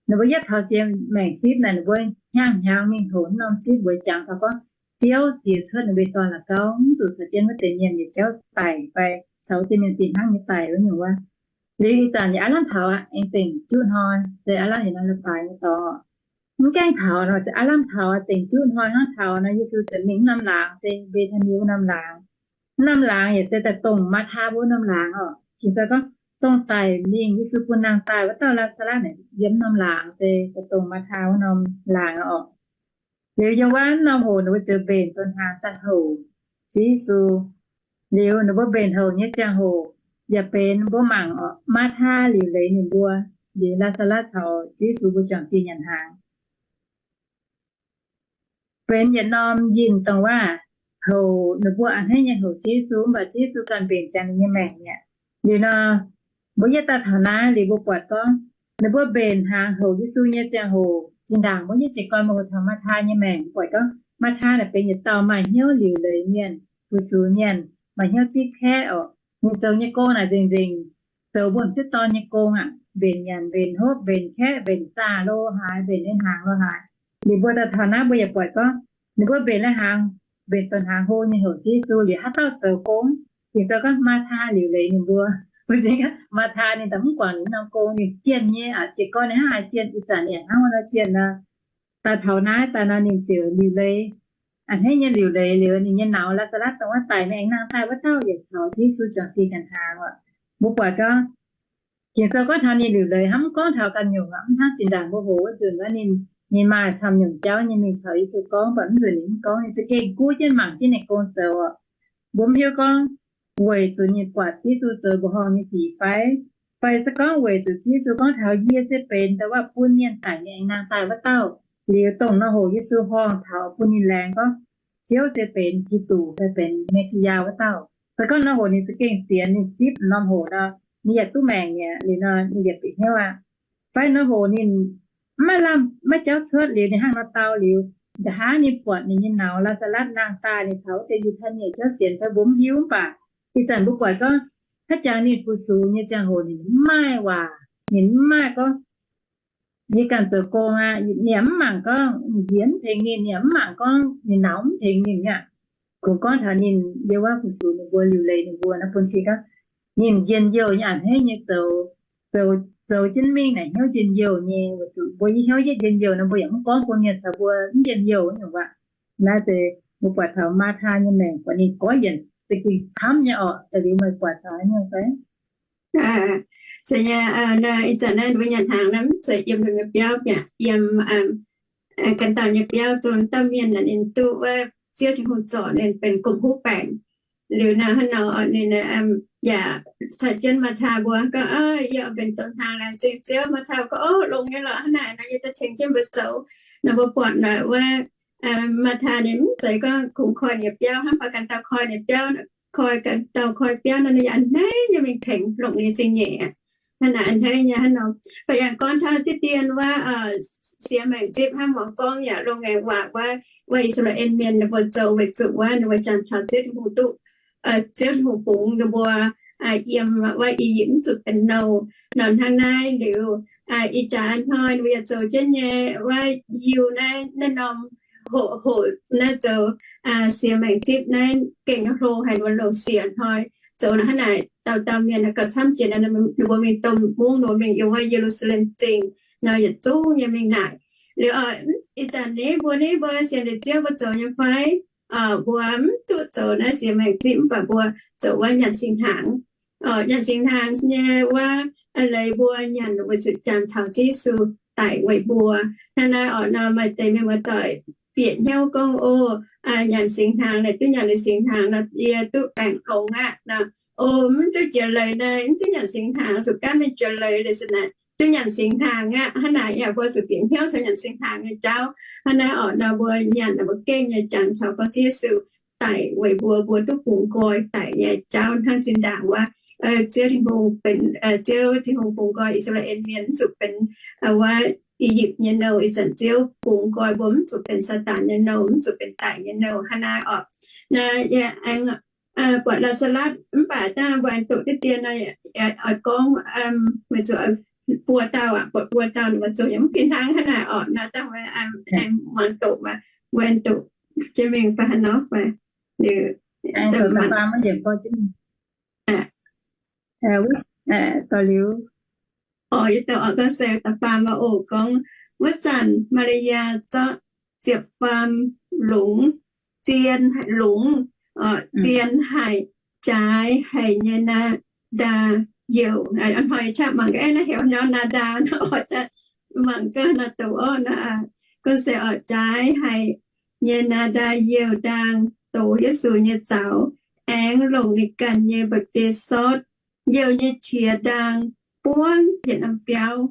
Ninh mbuo yietv taux ziex maengc zipv naaic, ninh mbuo hnyangx-hnyangx mingh hoc norm zipv weic jangx taux gorngv Ziouv ziex cuotv ninh mbuo dorn-la'gauv mv zuqc caux jienv wuov deix mienh yietc jauv daic fai caux wuov deix mienh fih hnangv nyei daic wuov nyungc wuov. Liuz ih zanc yaac aav lamh taux aqv, aengx zengc juqv hnoi, se aav lamh yietc norm leiz-baaix nyei dorngx. Mv gaengh taux nor, aav lamh taux, zengc juqv hnoi hnangv taux nor, Yesu ziouc mingh mv norm laangz, se Mbe^taa^ni wuov norm laangz. Mv norm laangz yaac se daaih dongh Maa^taa mbuo wuov norm laangz orqc. Ging-Sou gorngv, dongh daic mingh Yesu bun nangh daaih wuov dauh Laa^saa^latv naaic yiem mv norm laangz, se daaih dongh Maa^taa wuov norm laangz orqc. Liuz yiem wuov norm hoc ninh mbuo ziouc mbenc donx hnaangx daaih houc Ziouv Yesu. Liuz ninh mbuo mbenc houc nyei ziangh hoc yaac benx mbuo mangc orqc, Maa^taa liuc leiz ninh mbuo, liuz Laa^saa^latv caux Ziouv Yesu mbuo juangc dieh nyanc hnaangx. Benx yietc norm yinh dongh waac houc ninh mbuo a'hneiv nyei houc Ziouv Yesu, mv baac Ziouv Yesu ganh mbenc ziangx ninh nyei maengc mi'aqv. Liuz nor, mbuo yietv daaih taux naaiv liuz mbuo buatc gorngv ninh mbuo mbenc hnaangx houc Yesu nyei ziangh hoc, zinh ndaangc mbuo yietv jiez gorn mbuo hoqc taux Maa^taa nyei maengc, buatc gorngv Maa^taa naaic benx yietc dauh maaih hnyouv liuc leiz mienh, fu-sux mienh, maaih hnyouv zipv kaeqv orqc. Ninh zoux nyei gong naaic nzengc-nzengc zoux mbuo m'sieqv dorn nyei gong aqv, mbenc nyanc, mbenc hopv, mbenc kaeqv, mbenc zaah lo haaix, mbenc nyei hnaangx lo haaix. Liuz mbuo daaih taux naaiv mbuo yaac buatc gorngv ninh mbuo mbenc nyei hnaangx, mbenc donx hnaangx hlo nyei houc Ziouv Yesu liuz haaix dauh zoux gong? Ging-Sou gorngv Maa^taa liuc leiz ninh mbuo. Mbuo zingh Maa^taa ninh daaih mv guangc ninh norm gong, ninh jienh nyei aqv, jiez gorn ninh hnangv haaix jienh, ih zanc yaac hnangv wuov nor jienh nor. Daaih taux naaiv daaih nor ninh ziouc liuc leiz, a'hneiv nyei liuc leiz liuz ninh nyei nauz Laa^saa^latv dongh wuov daic mingh aengx nangh daaih wuov dauh yaac caux Ziouv Yesu juangc dieh nyanc hnaangx orqc. Mbuo buatc gorngv Ging-Sou gorngv taux ninh liuc leiz hnangv, mv gorngv taux ganh nyungc aqv. Mv hnangv zinh ndaangc mbuo hoqc wuov nzunc wuov ninh ninh maaih camv nyungc jauv nyei mingh caux Yesu gorngv, mv baac mv nzunc ninh mv gorngv, ninh za'gengh guv jienv mangc jienv ninh gong zoux oc. Mbuo mv hiuv gorngv weic zuqc ninh buatc Yesu zoux mbuoqc horngh nyei sic fai, fai se gorngv weic zuqc Yesu gorngv taux yie se benx dongh wuov bun mienh daic nyei aengx nangh daaih wuov dauh, liuz dongh nor hoc Yesu horngh taux bun ninh laengz gorngv Ziouv se benx Giduc fai benx Me^si^yaa wuov dauh. Se gorngv nor hoc ninh za'gengh sienx, ninh zipv norm hoc nor, ninh yaac duqv maengc mi'aqv. Liuz nor ninh yaac bieqc hnyouv aqv. Fai nor hoc ninh mv maaih lamh maiv jauv cuotv liuz, ninh hnangv nor dau liuz, nqa'haav ninh buatc ninh nyei nauz Laa^saa^latv nangh daaih, ninh taux wuov deix Yiutai nyei jauv sienx fai mbuo mv hiuv, mv baac ih zanc mbuo buatc gorngv haaix jangx ninh fu-sux nyei ziangh hoc ninh mv maaih waac, ninh mv maaih gorngv yie ganh zoux gong aqv. Ninh yaac mv mangc gorngv nziex mv tengx ninh, ninh yaac mv mangc gorngv ninh nauz mv tengx ninh aqv. Kungx gorngv taux ninh yiem wuov fu-sux ninh mbuo, liuc leiz ninh mbuo nor, bun cing gorngv ninh njien-youh nyei a'hneiv nyei zoux, zoux, zoux jienv mingh naaic hnyouv njien-youh nyei. Weic zuqc mbuo yie hnyouv yietv njien-youh nor, mbuo yaac mv gorngv bun mienh caux mbuo mv njien-youh nyungc aqv. Naaiv se mbuo buatc taux Maataa nyei maengc, buatc ninh gorngv yienc za'gengh camv nyei orqc. Da'liuz meih buatc taux haaix nyungc fai? Zeiz nyei, ih zanc naaiv mbuo nyanc hnaangx naaiv mv zeiz yiem mbuo nyei biauv mi'aqv, yiem ganh dauh nyei biauv, dongh dauh mienh naaic ninh duqv wuov Ziouv Tin-Hungh zorc ninh benx gomh huv baengc. Liuz naaic hnangv nor ninh yaac caux jienv Maataa mbuo gorngv, yie oix benx douz hnaangx laengz zingh Ziouv. Maataa gorngv, o, longx nyei lorqc, hnangv naaic nor yie daaih tengx jienv mbuo zoux. Nor mbuo buatc naaic wuov Maataa ninh mv zeiz gorngv kungx koi ninh biauv hnangv, mv baac ganh dauh koi ninh biauv, koi ganh dauh koi biauv nor, ninh yaac a'hneiv nyei mingh tengx longc ninh zingh nyeic aqv. Hnangv naaic a'hneiv nyei hnangv nor. Mv baac yaac gorngv taux diqv dien wuov siex maengc zipv hnangv muangx gorngv yaac loz-ngaengc waac wuov, wuov I^saa^laa^en Mienh ninh mbuo zoux weic zuqc wuov ninh mbuo jangx taux Ziouv Tin-Hungh duqv, Ziouv Tin-Hungh bungx ninh mbuo yiem wuov I^yipv mv zuqc benx nouh nor. Hnangv naaiv liuz, ih jaax hnoi ninh mbuo yaac zoux jienv nyei wuov Iu naaiv, naaiv norm hoqc, hoqc naaiv zoux siex maengc zipv naaiv gengh hlo haic, ninh mbuo loz-siex hnoi zoux nor. Hnangv naaic dauh dauh mienh gauh camv jiex nor, ninh mbuo mingh domh mungv, ninh mbuo mingh yiem wuov Ye^lu^saa^lem Zingh nor, yietc zungv nyei mingh naaic. Liuz ih zanc naaiv mbuo, naaiv mbuo sienx liuz Ziouv mbuo zoux nyei fai? Mbuo mv duqv zoux naaiv siex maengc zipv, mv baac mbuo zoux wuov nyanc singx hnaangx. Nyanc singx hnaangx nyei wuov, leiz mbuo nyanc weic zuqc jangx taux Ziouv Yesu daic weic mbuo. Hnangv naaiv orqc nor, maaih deix mienh muoz-doic bieqc hnyouv gorngv, o, nyanc singx hnaangx naaic, duqv nyanc liuz singx hnaangx nor, yie duqv baengc longx aqv nor. O, mv duqv jiex leiz naaic, mv duqv nyanc singx hnaangx, zuqc gaanv mingh jiex leiz liuz se naaic duqv nyanc singx hnaangx aqv. Hnangv naaic yaac mbuo zuqc bieqc hnyouv caux nyanc singx hnaangx nyei jauv. Hnangv naaiv orqc nor, mbuo nyanc naaic mbuo gengh nyei jangx taux gorngv Ziouv Yesu daic weic mbuo, mbuo duqv bungx nqoi daic nyei jauv hnangv zinh ndaangc wuov, Ziouv Tin-Hungh benx, Ziouv Tin-Hungh bungx nqoi I^saa^laa^en Mienh mv zuqc benx wuov I^yipv nyei nouh. Ih zanc Ziouv bungx nqoi mbuo mv zuqc benx Saadaan nyei nouh, mv zuqc benx daic nyei nouh. Hnangv naaiv orqc. Naaiv yie aengx buatc Laa^saa^latv, mv baac dangh mbuo aengx doqc diqv dien nor, oix gorngv, weic zuqc buo dauh aqv, buatc buo dauh ninh mbuo zoux yaac mv fih hnangv. Hnangv naaic orqc nor, dangh mbuo aengx muangx doqc, mbuo aengx doqc jienv mingh fai haaix nor fai? Liuz, da'faam, liuz, orqc, yie doqc orqc, gorngv se da'faam maaih oc, gorngv, wuov zanc Maa^li^yaa zorqv ziepc faam lungz, zien lungz, zien haic, jaaix haic nyei naa^ndaa youh. Hnoi qaqv mangc gaax naaiv heuc nor naa^ndaa nor, mangc gaax nor doqc orqc nor, gorngv se orqc, jaaix haic nyei naa^ndaa youh ndaang dox Yesu nyei zaux, aengx longc ninh ganh nyei mba'biei sortv youh nyei qiex ndaang buangv yietc norm biauv.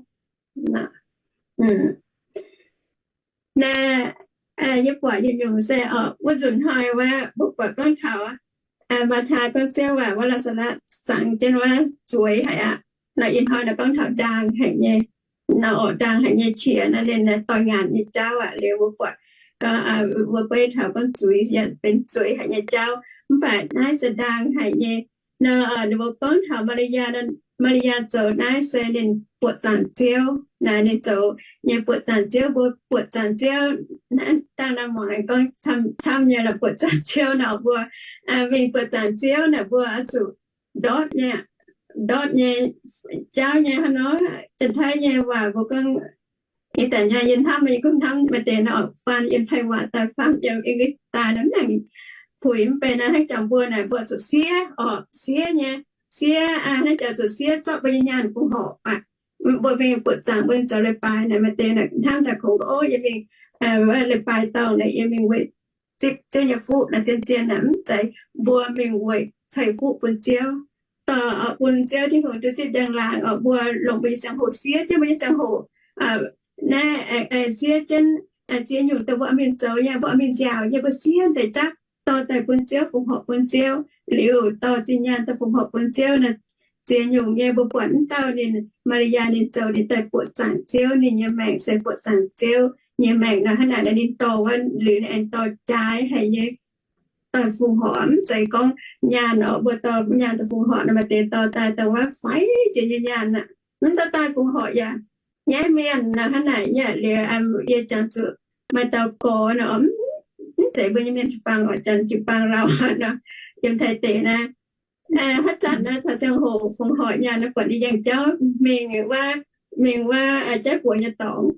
Naaiv yie buatc nyungc-nyungc se orqc, wuov nzunc hnoi wuov mbuo buatc gorngv taux Maataa gorngv Ziouv waac wuov Laa^saa^latv zangx jienv wuov zueiz haic aqv. Nor ih hnoi nor gorngv taux ndaang haic nyei, nor orqc, ndaang haic nyei qiex nor, ninh doix-ngaanc nyei jauv aqv. Liuz mbuo buatc gorngv, mbuo beiv taux gorngv zuiz yaac benx zueiz haic nyei jauv, mv baac naaiv se ndaang haic nyei. Nor ninh mbuo gorngv taux Maa^li^yaa, Maa^li^yaa zoux naaiv se ninh buoqc zaangc Ziouv. Naaiv ninh zoux nyei buoqc zaangc Ziouv, mbuo buoqc zaangc Ziouv, dangh naaiv muangx gorngv camv nyei lorqc, buoqc zaangc Ziouv nor, mbuo mingh buoqc zaangc Ziouv naaic, mbuo oix zuqc ndortv nyei, ndortv nyei jauv nyei hnangv nor. Janx-Taiv nyei waac mbuo gorngv, ih zanc yie hnamv, yie gunv hnamv maaih deix nor, faan yiem Taiv waac daaih, faan yiem English daaih nor, mv nangc puix mv benx nor, hnangv jangx mbuo naaic, mbuo zuqc siev orqc, siev nyei, siev, hnangv jangx zuqc siev zorqv mbuo nyei nyaanh bun horpc aqv. Mbuo mingh buoqc zaangc mbuo zoux leiz-baaix naaic, maaih deix hnamv daaih kungx, o, yie mingh leiz-baaix dorngh naaic yie mingh weic zipv Ziouv nyei fuqv naaic. Zien-zien naaic mv zeiz. Mbuo mingh weic ceix fuqv bun Ziouv, dorh bun Ziouv Tin-Hungh duqv zipv njang-laangc oc. Mbuo longc mbuo nyei ziangh hoc, siev jienv mbuo nyei ziangh hoc, naaiv aengx siev jienv ziex nyungc dongh mbuo oix mingh zoux nyei, mbuo oix mingh nziaauc nyei, mbuo siev deix jauv dorh daaih bun Ziouv, fongc horc bun Ziouv. Liuz dorh zinh nyaanh daaih fongc horc bun Ziouv naaic, ziex nyungc nyei mbuo buatc mv dauh ninh, Maa^li^yaa, ninh zoux ninh daaih buoqc zaangc Ziouv, ninh nyei maengc se buoqc zaangc Ziouv nyei maengc nor. Hnangv naaic ninh dorh wuov liuz ninh aengx dorh jaaix haic nyei daaih fongc horc. Mv zeiz gorngv nyaanh oc, mbuo dorh nyaanh daaih fongc horc nor, maaih deix dorh daaih dongh wuov faix jiex nyei nyaanh aqv, mv dauh daaih fongc horc yaac nyaiv mienh nor. Hnangv naaic nyei liuz yie jangx zuqc maaih dauh gorx nor, mv zeiz mbuo nyei mienh jiu-baang oc, janx jiu-baang lauh nor, yiem Taiv deic naaiv. Haaix zanc naaiv taux ziangh hoc fongc horc nyaanh nor, buatc ninh yangh jauv mingh wuov, mingh wuov jaiv buoz nyei dorngx.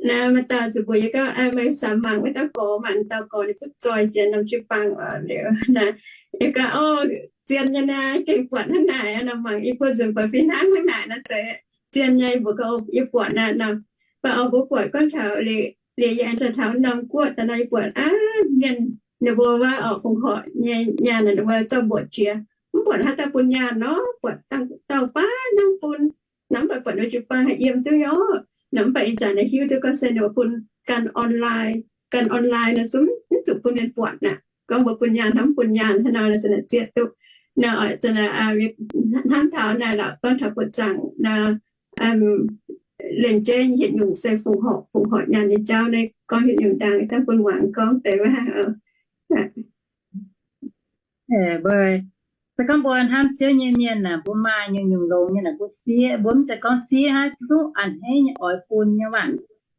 Naaiv maaih dauh zuqc mbuox yie gorngv, meih samx mangc wuov dauh gorx, mangc dauh gorx ninh butv zoih jiex norm jiu-baang oc. Liuz naaiv yie gorngv, o, zien nyei naaiv, gengh buatc hnangv naaic nor. Mangc yie buo nzunc buatc fih hnangv hnangv naaic nor, zeiz zien nyei. Mbuox gorngv, yie buatc naaiv nor, mv baac oix mbuo buatc gorngv taux liuz, liuz yie aengx daaih taux norm guoqv daaih nor, yie buatc aav, mienh ninh mbuo wuov oc, fongc horc nyei nyaanh ninh mbuo zorqv mbuoqc jiex. Mv buatc haaix dauh bun nyaanh nor, buatc dauh baav hnangv bun. Nor mv baac buatc ninh jiu-baang haih yiem duqv nyei. Nor mv baac ih zanc naaiv hiuv duqv gorngv se ninh mbuo bun ganh online, ganh online nor zungv mv zuqc bun mienh buatc aqv. Gorngv mbuo bun nyaanh hnangv mv bun nyaanh hnangv nor, se naaic zieqv duqv. Nor oix hnamv taux naaic lorqc, gorngv taux buoqc zaangc nor, liemh jeiv nyei hietc nyungc se fongc horc, fongc horc nyaanh nyei jauv naaiv gorngv hietc nyungc ndaangc dangh bun muangx gorngv deix wuov. Se gorngv mbuo hnamv Ziouv nyei mienh naaic, mbuo maaih nyungc-nyungc longx nyei naaic, mbuo siev, mbuo mv zeiz gorngv siev hnangv zungv a'hneiv nyei oix bun nyei waac.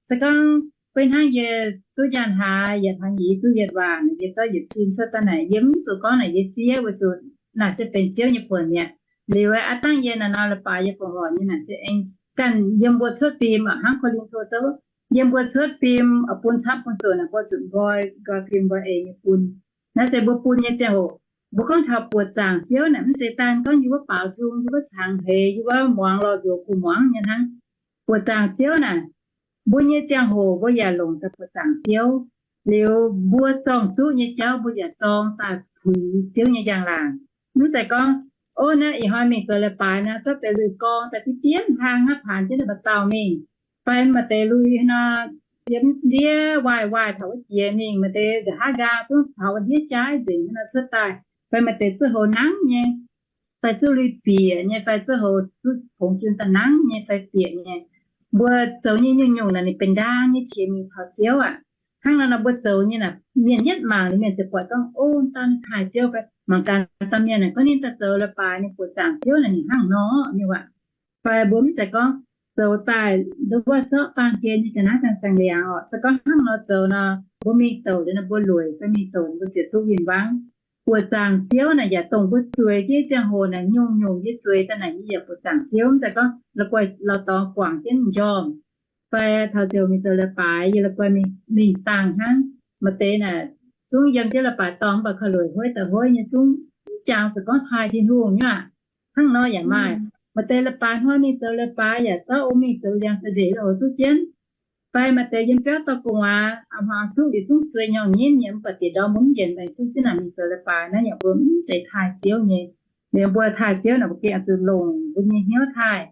Se gorngv beiv hnangv yie duqv nyaanh haaix, yietc hlaax nyeic yie duqv yietc waac, yie zorqv yietc cin cuotv daaih naaic, yie mv zuqc gorngv naaic yie siev weic zuqc naaic se benx Ziouv nyei buonc mi'aqv. Liuz aav dangh yie naaic nor leiz-baaix yie fongc horc nyei naaic se aengx ganh yiem mbuo cuotv fim aqv, hnangv Ko^lin^to zouv, yiem mbuo cuotv fim oix bun camv bun zoqc naaic, mbuo zuqc nqoi, nqoi fim nqoi eix nyei bun. Naaiv se mbuo bun nyei ziangh hoc, mbuo gorngv taux buoqc zaangc Ziouv naaic, mv zeiz daan gorngv yie wuov baaux nzung, yie wuov cangx heix, yie wuov muangx lorh nzuoqc kuh muangx nyei hnangv. Buoqc zaangc Ziouv naaic, mbuo nyei ziangh hoc mbuo yaac longc daaih buoqc zaangc Ziouv. Liuz mbuo zorng-zuqv nyei jauv mbuo yaac zorng daaih puix Ziouv nyei njang-laangc. Mv zeiz gorngv, o, naaiv ih hnoi mingh zoux leiz-baaix naaic, zorqv deix lui-gorngv daaih diev diev hlang hnangv paanx jienv naaiv mba'dauh mingh, fai maaih deix lui nor, yiem ndiev waaih waaih taux wuov jiex mingh, maaih deix nqa'haav nqaang zungv taux wuov ndiev jaaiv nzengc hnangv nor cuotv daaih, fai maaih deix zuov houx nangv nyei, fai zuov lui bieqc nyei, fai zuov houx zuov pongx jun daaih nangv nyei, fai bieqc nyei. Mbuo zoux nyei nyungc-nyungc naaic ninh benx ndaang nyei qiex mingh taux Ziouv aqv. Hnangv nor nor mbuo zoux nyei naaic, mienh yietv mangc liuz mienh ziouc buatc gorngv, o, dauh ninh taaih Ziouv fai? Mangc gaax dauh mienh naaic gorngv ninh daaih zoux leiz-baaix ninh buoqc zaangc Ziouv naaic ninh hnangv nor nyei waac. Fai mbuo mv zeiz gorngv zoux daaih nduov wuov zorqv baamh gen nyei ga'naaiv daaih saeng-liangx oc. Se gorngv hnangv nor zoux nor, mbuo mingh douc liuz nor mbuo lueic, fai mingh douc mbuo ziouc duqv win-wangv. Buoqc zaangc Ziouv naaic yaac dongh mbuo zueiz jienv ziangh hoc naaic, nyungc-nyungc yie zueiz daaih naaic yie yaac buoqc zaangc Ziouv. Mv zeiz gorngv la'guaih la'dorngx guangc jienv m'njormh, fai taux ziouc mingh zoux leiz-baaix yie la'guaih mingh dangh hnangv. Maaih deix naaic zungv yiem jienv leiz-baaix dorngx mv baac ka'lueic hueiv daaih hueiv nyei, zungv mv jangx zuqc gorngv taaih Tin-Hungh nyei aqv. Hnangv nor yaac maaih. Maaih deix leiz-baaix hnoi mingh zoux leiz-baaix yaac zorqv ong mingh zoux liangx deix ndeic lo zuqv jienv. Fai maaih deix yiem biauv dorh gu'nguaaz, a'hnoi zuqv liuz zungv zueiz nyouh nyinv nyei, mv baac diex ndorm mbuo mv yienc baengc zuqv jienv naaic mingh zoux leiz-baaix naaiv yaac mbuo mv zeiz taaih Ziouv nyei. Liuz mbuo taaih Ziouv naaic mbuo gengh zuqc longc mbuo nyei hnyouv taaih.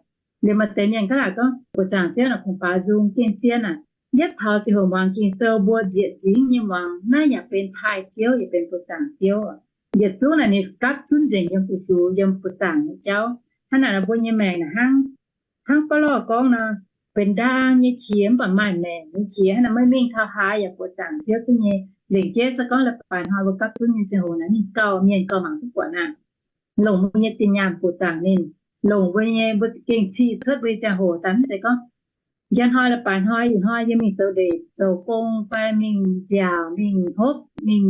Liuz maaih deix mienh gaav laaic gorngv buoqc zaangc Ziouv naaic kungx baaux nzung gengh zien aac. Yietv taux ziangh hoc muangx Ging-Sou mbuo nzieqc nzingv nyei muangx naaiv yaac benx taaih Ziouv, yaac benx buoqc zaangc Ziouv. Yietc zungv naaic ninh gapv zunv nzengc yiem fu-sux yiem buoqc zaangc nyei jauv. Hnangv naaic mbuo nyei maengc naaic hnangv, hnangv Baulo gorngv nor, benx ndaang nyei qiex mv baac maaih maengc nyei qiex. Hnangv naaic meih mingh taux haaix yaac buoqc zaangc Ziouv duqv nyei. Lengc jeiv se gorngv leiz-baaix hnoi mbuo gapv zunv nyei ziangh hoc naaic ninh gauh mienh gauh mangc duqv buatc aac. Longc mbuo nyei zinh nyaanh buoqc zaangc ninh, longc mbuo nyei, mbuo gengh cih cuotv mbuo nyei ziangh hoc daaih mv zeiz gorngv njang hnoi leiz-baaix hnoi ih hnoi yie mingh zoux ndeic zoux gong fai mingh nziaauc mingh hopv mingh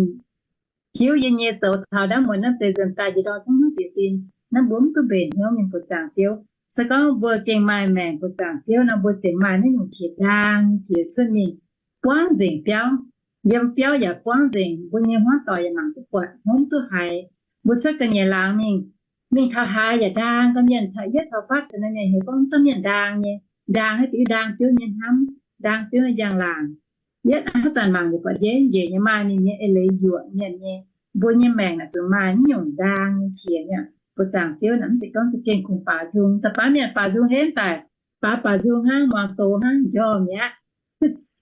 hiuv yie nyei zoux taux ndaamv muonz naaiv deix nzuonx daaih njiec ndorm zungv hnyouv bieqc sin. Naaiv mbuo mv duqv mbenc hnyouv mingh buoqc zaangc Ziouv. Se gorngv mbuo gengh maaih maengc buoqc zaangc Ziouv nor, mbuo ziouc maaih naaiv nyungc qiex ndaang nyei qiex cuotv mingh buangv nzengc biauv. Yiem biauv yaac buangv nzengc, mbuo nyei hmuangv doic yaac mangc duqv buatc, hngongx duqv haiz. Mbuo cuotv ga'nyiec laangz mingh, mingh taux haaix yaac ndaang ga'mienh, taux yietv taux fatv deix naaiv mienh heuc gorngv mv dauh mienh ndaang nyei. ndaang haaix diuc ndaang Ziouv nyei hnamv, ndaang Ziouv nyei njang-laangc. Yietv haaix zanc mangc liuz buatc njiec nyei maaih ninh nyei eix leiz yuoqc mienh nyei. Mbuo nyei maengc naaic zuqc maaih naaiv nyungc ndaang nyei qiex nyei. Mbuo zaangc Ziouv naaic mv zeiz gorngv za'gengh kungx baaux nzung. Da'faanh mienh baaux nzung henv daaih, baaux baaux nzung hnangv, muangx doz hnangv, njormh mi'aqv.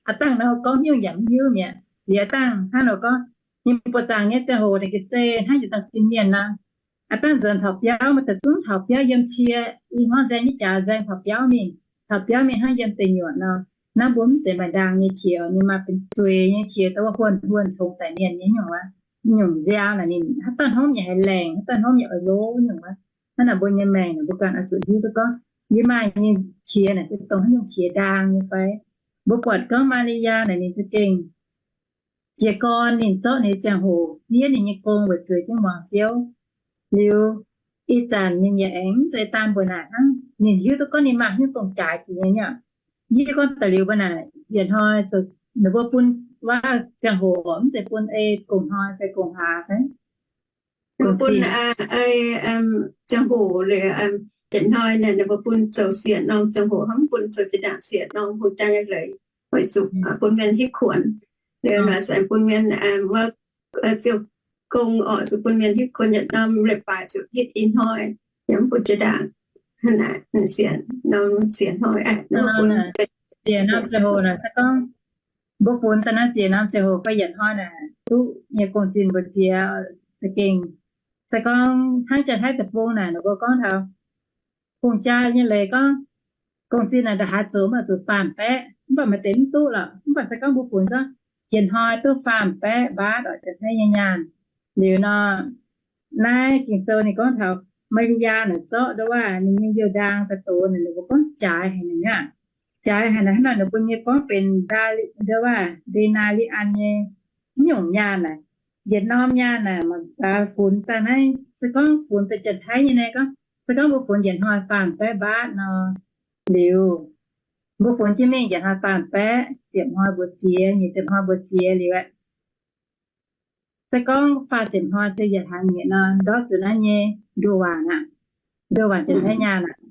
Aav dangh nor gorngv nyungc yaac mv hiuv mi'aqv. Liuz aav dangh hnangv nor gorngv, ninh mbuo zaangc nyei ziangh hoc ninh ga'sie hnangv yietc dauh fin-mienh nor, aav dangh nzuonx taux biauv, maaih deix zungv taux biauv yiem cie, i hmuangv nzaeng nyei jaax nzaeng taux biauv mingh, taux biauv mingh hnangv yiem deic nyuoqc nor. Naaiv mbuo mv zeiz maaih ndaang nyei qiex, ninh maaih benx zueiz nyei qiex, dongh wuov huonh huonh congx daic mienh nyei nyungc wuov. Nyungc nziaaux naaic ninh haaix dauh hnomv yaac haih laengc, haaix dauh hnomv yaac oix lov nyungc wuov. Hnangv naaic mbuo nyei maengc naaic mbuo ganh oix zuqc hiuv duqv gorngv yie maaih nyei qiex naaic se dongh haaix nyungc qiex ndaang nyei fai. Mbuo buatc gorngv Maa^li^yaa naaic ninh za'gengh jiez gorn ninh zorqv ninh nyei ziangh hoc zieqv ninh nyei gong weic zuqc jienv muangx Ziouv. Liuz ih zanc ninh yaac aengx mv zeiz daan mbuo naaic hnangv. Ninh hiuv duqv gorngv ninh maaih hnyouv dongh jaaix jiex nyei. Yie gorngv daaih liuz mbuo naaic yietc hnoi ninh mbuo bun waac ziangh hoc mv zeiz bun ei gong-hnoi fai gong-hlaax fai bun ei ziangh hoc liuz yietc hnoi naaic ninh mbuo bun zoux siec norm ziangh hoc, hnamv bun zoux jiex ndaangc siec norm hungh jaa nyei leiz, weic zuqc bun mienh hitv kuonx. Liuz nor se bun mienh wuov ziouc gong orqc, zuqc bun mienh hitv kuonx yietc norm leiz-baaix zuqc hitv i hnoi, yaac mv bun jiex ndaangc siec norm siec hnoi. Siec norm ziangh hoc naaic se gorngv mbuo funx daaih naaiv siec norm ziangh hoc fai yietc hnoi naaic duqv nyei gong-zinh mbu'ziex za'gengh, se gorngv hnangv Janx-Taiv deic-bung naaic ninh mbuo gorngv taux hungh jaa nyei leiz gorngv gong-zinh naaic ndongc haaix zoux mv baac zuqc faam-baeqv, mv baac maaih deix mv duqv lorqc. Mv baac se gorngv mbuo funx gorngv yietc hnoi duqv faam-baeqv mbaatv orqc, Janx-Taiv nyei nyaanh. Liuz nor naaiv Ging-Sou ninh gorngv taux Maa^li^yaa naaic zorqv nduov waac ninh nyei youh ndaang daaih dox naaic, ninh mbuo gorngv jaaix haic naaic aqv. Jaaix haic naaic hnangv nor ninh mbuo nyei gorngv benx nduov waac nde^naa^li^an nyei mv nyungc nyaanh naaic. Yietc norm nyaanh naaic mangc gaax funx daaih naaiv se gorngv funx daaih Janx-Taiv nyei naaiv gorngv, se gorngv mbuo funx yietc hnoi faam-baeqv mbaatv nor, liuz mbuo funx jienv mingh yietc hnoi faam-baeqv, ziepc hnoi mbu'ziex, nyic ziepc hnoi mbu'ziex liuz aeqv, se gorngv faah ziepc hnoi se yietc hlaax nyieqc nor, ndortv zuqc naaiv nyei nduoh waanc aqv. Nduoh waanc Janx-Taiv nyaanh aqv.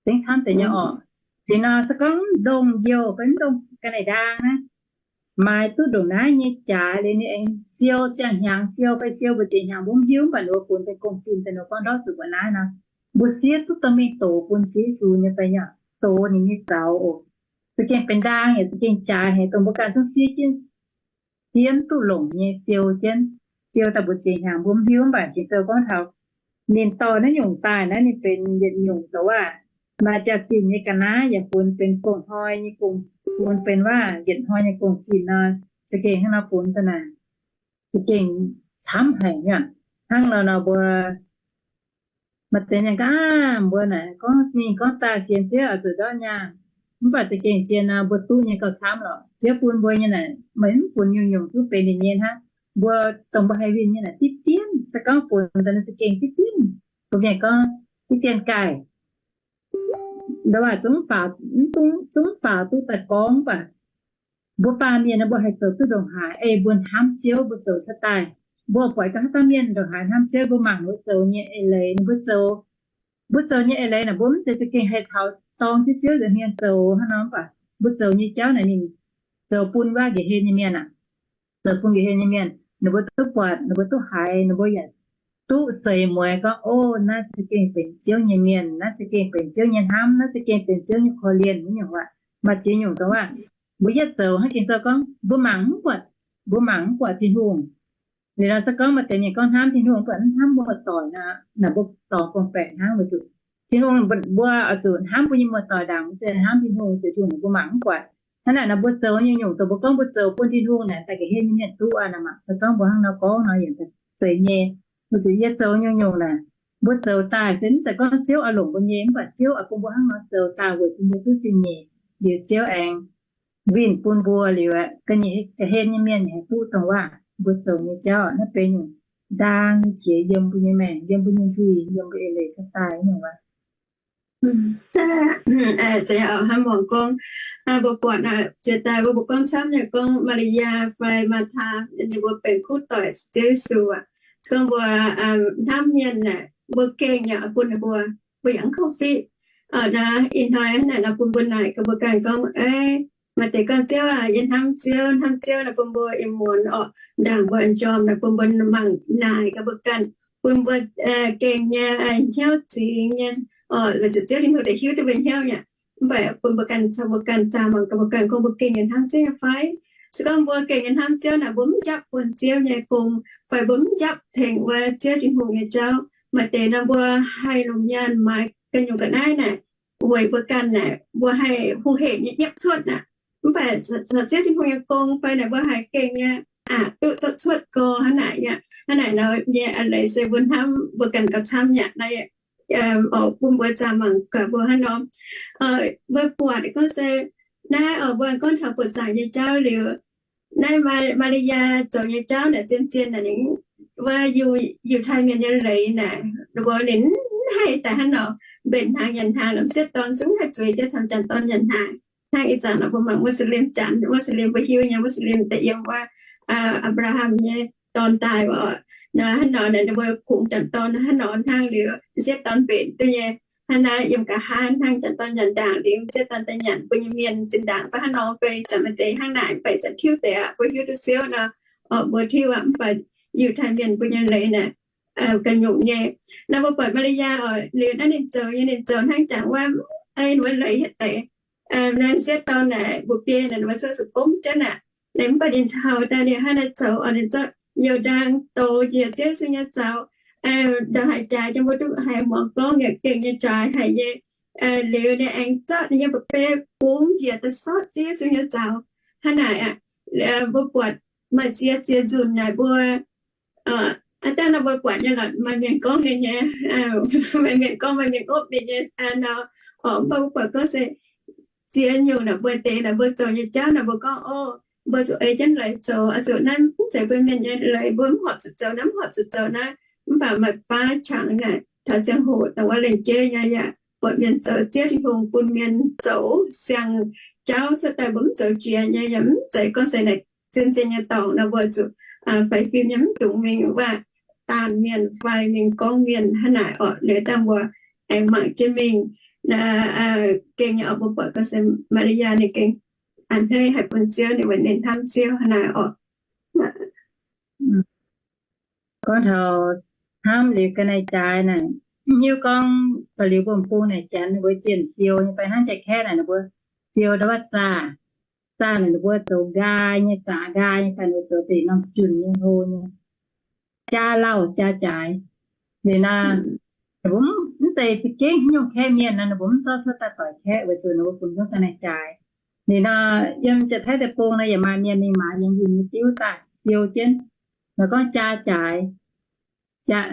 Zengv camv deix nyei orqc. Liuz nor se gorngv mv ndongh youh fai mv ndongh ga'naaiv ndaang naaiv, maaih duqv ndongc naaiv nyei jaaix liuz ninh aengx siou ziangh hnyangx siou fai siou mbu'ziex hnyangx mbuo mv hiuv, mv baac ninh mbuo funx daaih gong-zinh daaih nor gorngv ndortv zuqc mbuo naaiv nor, mbuo siev duqv dorh mingh dox bun Ziouv Yesu nyei fai nyei, dox ninh nyei zaux oc. Za'gengh benx ndaang yaac za'gengh jaaix haic dongh mbuo ganh zungv siev jienv, siev duqv longc nyei siou jienv, siou daaih mbu'ziex hnyangx mbuo mv hiuv, mv baac Ging-Sou gorngv taux ninh dorh naaiv nyungc daaih naaiv ninh benx yietc nyungc zoux waac maaih jaax-zinh nyei ga'naaiv yaac funx benx gong-hnoi nyei gong, funx benx waac yietc hnoi nyei gong-zinh nor, za'gengh hnangv nor funx daaih naaic, za'gengh camv haic nyei. Hnangv nor nor mbuo maaih deix mienh gorngv, aav, mbuo naaic gorngv mingh gorngv daaih sienx Ziouv oix zuqc ndortv nyaanh, mv baac za'gengh zien nor mbuo duqv nyei gauh camv lorqc. Ziouv bun mbuo nyei naaic meih mv funx nyungc-nyungc duqv benx ninh nyei hnangv. Mbuo dongh mbuo haih winh nyei naaic diqv dienv, se gorngv funx daaih naaic za'gengh diqv dienv. Mbuo mienh gorngv diqv dienv gaaih, ndortv waac zungv faaux, zungv faaux duqv daaih gorngv baac mbuo baamh mienh mbuo haih zoux duqv ndongc haaix, ei mbuo hnamv Ziouv mbuo zoux cuotv daaih. Mbuo buatc gaax haaix dauh mienh ndongc haaix hnamv Ziouv, mbuo mangc mbuo zoux nyei eix leiz, mbuo zoux, mbuo zoux nyei eix leiz naaic mbuo mv zeiz za'gengh haih caux dorng jienv Ziouv nza'hmien zoux hnangv nor, mv baac mbuo zoux nyei jauv naaic ninh zoux bun wuov nqa'hien nyei mienh aac, zoux bun nqa'hien nyei mienh ninh mbuo duqv buatc, ninh mbuo duqv haiz, ninh mbuo yaac duqv seix mueiz gorngv, o, naaiv za'gengh benx Ziouv nyei mienh, naaiv za'gengh benx Ziouv nyei hnamv, naaiv za'gengh benx Ziouv nyei korv-lienh nyungc waac. Maaih ziex nyungc dongh waac mbuo yietv zoux hnangv Ging-Sou gorngv mbuo mangc mv buatc, mbuo mangc mv buatc Tin-Hungh. Liuz nor se gorngv maaih deix mienh gorngv hnamv Tin-Hungh mv buatc, hnamv muoz-doic nor, naaic mbuo dorngx gorngv-baeqc hnangv weic zuqc Tin-Hungh, mbuo oix zuqc hnamv mbuo nyei muoz-doic ndaangc, mv zeiz hnamv Tin-Hungh, Tin-Hungh mbuo mangc mv buatc. Hnangv naaic nor mbuo zoux nyungc-nyungc dongh mbuo gorngv mbuo zoux bun Tin-Hungh naaic, daaih nqa'hien nyei mienh duqv aqv. Naaic mangc se gorngv mbuo hnangv nor gorngv nor yaac zeiz nyei. Weic zuqc yie zoux nyungc-nyungc naaic, mbuo zoux daaih se mv zeiz gorngv Ziouv oix longc mbuo nyei, mv baac Ziouv oix bun mbuo hnangv nor zoux daaih weic bun mbuo duqv zingh nyeic. Liuz Ziouv aengx winh bun mbuo liuz, ga'hlen nyei mienh haih duqv dongh waac mbuo zoux nyei jauv. Naaiv benx nyungc ndaang nyei qiex yiem mbuo nyei maengc, yiem mbuo nyei nzuih, yiem mbuo eix leiz cuotv daaih nyungc waac. Hnamv muangx gorngv, mbuo buatc jiex daaih mbuo mbuo gorngv camv nyei gorngv Maa^li^yaa fai Maa^taa ninh mbuo benx kuv doic Ziouv Yesu aqv. Gorngv mbuo hnamv mienh aeqv, mbuo gengh yaac bun ninh mbuo, mbuo yaac mv kouv fiqv. Ih hnoi naaic nor bun mbuo naaic gaax mbuo ganh gorngv, Maaih deix gorngv, Ziouv aac, yie hnamv Ziouv, hnamv Ziouv. Naaiv bun mbuo ih muonz oc, ndaangc mbuo njormh naaic bun mbuo mangc naaic gaax mbuo ganh, bun mbuo gengh nyei hnyouv zingx nyei, weic zuqc Ziouv Tin-Hungh deix hiuv duqv mbuo hnyouv nyei. Mv baac bun mbuo ganh caux mbuo ganh zaah mangc gaax mbuo ganh gorngv mbuo gengh nyei hnamv Ziouv nyei fai? Se gorngv mbuo gengh nyei hnamv Ziouv naaic, mbuo mv njapv buonv Ziouv nyei gong, fai mbuo mv njapv tengx wuov Ziouv Tin-Hungh nyei jauv, maaih deix nor mbuo haih longc nyaanh maaiz ganh nyungc ga'naaiv naaic, weic mbuo ganh naaic mbuo haih hungh hec nyei nyiepv cuotv aqv. Mv baac caux Ziouv Tin-Hungh nyei gong fai naaic mbuo haih gengh nyei aqc duqv zorqv cuotv gau hnangv naaic aqv. Hnangv naaic nor nyei a'leiz se mbuo hnamv mbuo ganh gauh camv aqv. Naaiv bun mbuo zaah mangc gaax mbuo hnangv nor. Mbuo buatc gorngv se naaiv oc, mbuo gorngv taux buoqc zaangc nyei jauv liuz, naaiv Maa^li^yaa zoux nyei jauv naaic zien-zien naaic ninh wuov Yiutai Mienh nyei leiz naaic, ninh mbuo ninh mv haih daaih hnangv nor mbenc hnaangx nyanc hnaangx, mv sieqv dorn zungv haih zueiz jienv caux m'jangc dorn nyanc hnaangx. Hnangv ih zanc nor mbuo mangc Muslim janx, Muslim mbuo hiuv nyei, Muslim daaih yiem wuov Apc^laa^ham nyei dorn daaih oc, hnangv nor ninh mbuo kungx m'jangc dorn hnangv nor hnangv liuz, m'sieqv dorn mbenc duqv nyei. Hnangv naaiv yiem nqa'haav hnangv m'jangc dorn nyanc ndaangc liuz, m'sieqv dorn daaih nyanc mbuo nyei mienh zinh ndaangc. Mv baac hnangv nor fai zanc maaih deix hnangv naaic, mv baac zanc tiuv deix aqv, mbuo hiuv duqv siouv nor, oc, mbuo tiuv aqv. Mv baac Yiutai Mienh mbuo nyei leiz naaic ga'nyungc nyei. Naaiv mbuo buatc Maa^li^yaa oc, liuz naaiv ninh zoux nyei, ninh zoux hnangv jangx wuov, ei ninh mbuo leiz hietv deix. Naaiv m'sieqv dorn naaic mbuox biei naaic, ninh mbuo zuqc gomv jienv aqv. Ninh mv baac ninh taux daaih ninh hnangv naaiv zoux oc, ninh zorqv youh ndaang douz njiec Ziouv Yesu nyei zaux, ndongc haaix jaaix jienv mbuo duqv haiz muangx gorngv yaac gengh nyei jaaix haic nyei. Liuz ninh aengx zorqv ninh nyei mba'biei bungx njiec daaih sortv Ziouv Yesu nyei zaux. Hnangv naaic aqv, mbuo buatc maaih ziex ziex nzunc naaic mbuo, aa, dangh nor mbuo buatc nyei lorqc, maaih mienh gorngv ninh nyei, maaih mienh gorngv, maaih mienh opv ninh nyei nor. Oc, mv baac mbuo buatc gorngv se ziex nyungc naaic mbuo deix naaic mbuo zoux nyei jauv naaic mbuo gorngv, o, mbuo zuqc ei jienv leiz zoux, zuqc naaiv mv zeiz mbuo mienh nyei leiz, mbuo mv horpc zuqc zoux naaiv, mv horpc zuqc zoux naaiv. Mv baac maaih baav qangx naaic taux ziangh hoc dongh wuov lengc jeiv nyei yaac buatc mienh zoux Ziouv Tin-Hungh bun mienh zoux siang jauv cuotv daaih, mbuo mv zoux jiex nyei, yaac mv zeiz gorngv se naaic zien-zien nyei dorngx nor mbuo zuqc faix fim nyei, mv dungx mingh waac daanh mienh fai mingh gorngv mienh hnangv naaic oc. Liuz dangh mbuo aengx mangc jienv mingh, gengh nyei oc, mbuo buatc gorngv se Maa^li^yaa ninh gengh a'hneiv haic bun Ziouv, ninh weic ninh hnamv Ziouv hnangv naaic oc. Gorngv taux hnamv liuz ga'naaiv jaaix naaic, mv hiuv gorngv ba'liuz mbuo m'bung naaic janx ninh mbuo jienh siou nyei fai hnangv jaax-kaeqv naaic ninh mbuo siou ndau wuov zaah, zaah naaic ninh mbuo zoux nqaai nyei, zaqc nqaai nyei fai ninh mbuo zoux deix norm junh nyei hlo nyei, jaa lauh jaa jaaix. Liuz naaic, ninh mbuo mv zeiz za'gengh haaix nyungc kaeqv mienh naaic, ninh mbuo mv zorqv cuotv daaih doix kaeqv weic zuqc ninh mbuo funx duqv ga'naaiv jaaix. Liuz naaic, yiem Janx-Taiv deic-bung naaic yaac maaih mienh mingh maaiz yienx njunh nyei diuv daaih siou jienv, maaih gorngv jaa jaaix,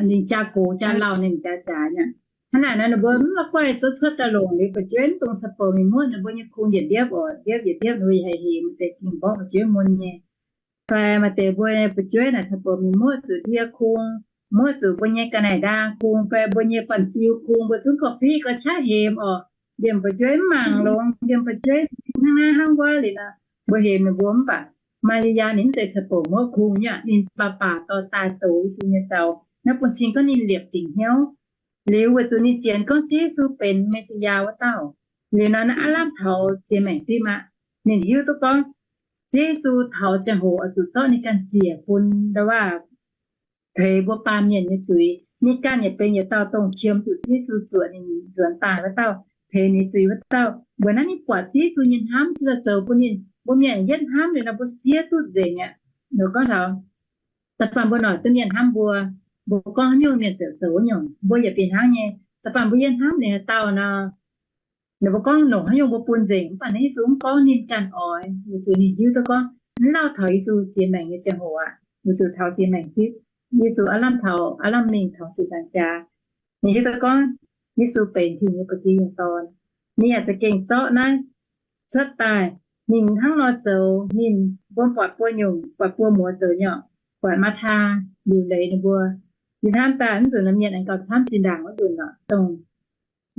ninh jaa gox jaa lauh ninh jaa jaaix nyei. Hnangv naaic nor ninh mbuo mv la'guaih zorqv cuotv daaih longc liuz fu'jueiv mv dungx caux bouc mingh muoqv ninh mbuo nyei kung yietc ndiepv oc, ndiepv yietc ndiepv ninh mbuo yaac haih hemx deix ging mborqv fu'jueiv mun nyei. Fai maaih deix mbuo nyei fu'jueiv naaic caux bouc mingh muoqv zuqc ndie kung, muoqv zuqc mbuo nyei ga'naaiv ndaang kung fai mbuo nyei banh ziu kung, mbuo zungv gorngv fiqv gorngv qaqv hemx oc. Liemh fu'jueiv mv mangc longx, liemh fu'jueiv hnangv naaiv hnangv wuov liuz nor, mbuo hemx ninh mbuo mv baac Maa^li^yaa ninh mv zeiz caux bouc muoqv kung nyei aqv. Ninh baac baac dorh daaih douz Yesu nyei zaux, naaiv bun cing gorngv ninh liepc dingc hnyouv. Liuz weic zuqc ninh sienx gorngv Ziouv Yesu benx Me^si^yaa wuov dauh. Liuz nor naaiv aav lamh taux ziex maengc zipv aqv. Ninh hiuv duqv gorngv Ziouv Yesu taux ziangh hoc oix zuqc zorqv ninh ganh ziec bun ndau wuov teix mbuo baamh mienh nyei zuiz. Ninh ganh yaac benx yietc dauh dongh qiemx zuqc Ziouv Yesu zuoqc ninh nzuonx daaih wuov dauh, teix ninh zuiz wuov dauh. Mbuo naaiv ninh buatc Ziouv Yesu nyei hnamv ziouc zoux bun ninh, mbuo mienh yietv hnamv liuz nor mbuo siev duqv nzengc aqv. Ninh gorngv taux da'faanh mbuo noic duqv mienh hnamv mbuo, mbuo gorngv haaix nyungc mienh ziouc zoux wuov nyungc, mbuo yaac fih hnangv nyei. Da'faanh mbuo yietv hnamv ninh haaix dauh nor, ninh mbuo gorngv longc haaix nyungc mbuo bun nzengc. Mv baac naaiv Yesu mv gorngv, ninh ganh oix, weic zuqc ninh hiuv duqv gorngv mv lauh taux Yesu ziex maengc nyei ziangh hoc aqv, weic zuqc taux ziex maengc zipv, Yesu aav lamh taux, aav lamh mingh taux zinh ndaangc jaax. Ninh hiuv duqv gorngv Yesu benx Tin-Hungh nyei Baengh-Fim Dorn. Ninh yaac za'gengh zorqv naaiv cuotv daaih. Ninh hnangv nor zoux, ninh mbuo buatc buo nyungc, buatc buo muoz zoux nyei, buatc Maa^taa, liuc leiz ninh mbuo. Yie hnamv daaih mv nzunc norm mienh aengx gauh camv zinh ndaangc wuov nzunc lorqc, dongh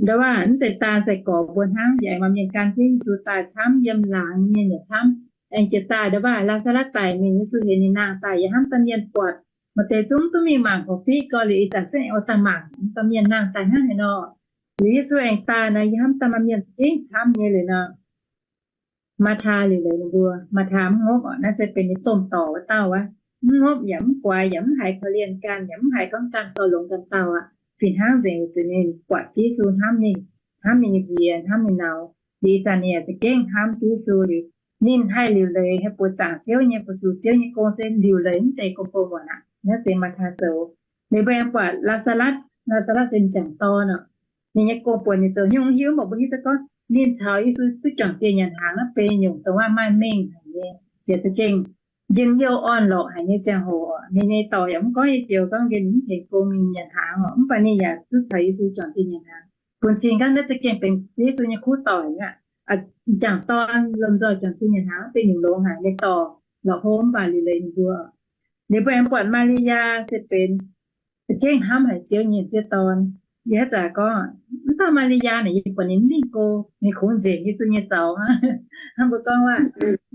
ndau wuov mv zeiz daan sai-gorx mbuo hnangv, yaac aengx maaih mienh gan jienv Yesu daaih camv, yiem laangz mienh yaac camv. Aengx jiex daaih ndau wuov Laa^saa^latv daic mingh, Yesu heuc ninh nangh daaih, yaac hnamv daaih mienh buatc. Maaih deix zungv duqv mingh mangc gorqv-fiqv gau, liuz ih zanc zungv aengx oix daaih mangc daaih mienh nangh daaih hnangv haaix nor. Liuz Yesu aengx daaih nor, yie hnamv daaih maaih mienh za'gengh camv nyei liuz nor, Maa^taa liuc leiz ninh mbuo. Maa^taa mv ngopv oc, naaiv se benx ninh domh dorc wuov dauh aqv. Mv ngopv yaac mv guaix yaac mv haiz korv-lienh ganh yaac mv haiz gorngv ganh dorh longx ganh dauh aqv. Fih hnangv nzengc weic zuqc ninh buatc Yesu hnamv ninh, hnamv ninh nyei nziex, hnamv ninh nauz. Liuz ih zanc ninh yaac za'gengh hnamv Yesu liuz, ninh haih liuc leiz, haih buoqc zaangc Ziouv nyei, buoqc zuqc Ziouv nyei gong se liuc leiz mv deix gong-bou muonc aqv. Naaiv se Maa^taa zoux. Liuz mbuo aengx buatc Laa^saa^latv. Laa^saa^latv se m'jangc dorn oc. Ninh nyei gong-bou ninh zoux haaix nyungc mv hiuv, mv baac mbuo hiuv duqv gorngv ninh caux Yesu duqv juangc dieh nyanc hnaangx, naaiv benx nyungc dongh waac maaih mengh haic nyei, yaac za'gengh njien-youh orn-lorqc haic nyei ziangh hoc oc. Ninh nyei dorc yaac mv gorngv nyei joux gorngv nqemh ninh mv tengx gong mingh nyanc hnaangx oc, mv baac ninh yaac duqv caux Yesu juangc dieh nyanc hnaangx. Bun cing gorngv naaiv za'gengh benx Yesu nyei kuv doic aqv. M'jangc dorn lomh nzoih juangc dieh nyanc hnaangx, naaiv benx nyungc longx haic nyei dorc, la'hov mv baac liuc leiz ninh mbuo. Liuz mbuo aengx buatc Maa^li^yaa se benx za'gengh hnamv haic Ziouv nyei sieqv dorn. Yie haaix zanc gorngv, mv dauh Maa^li^yaa naaic yie buatc ninh mv lingh go, ninh kungx nzenc Yesu nyei zaux hnangv. Hnangv mbuo gorngv waac,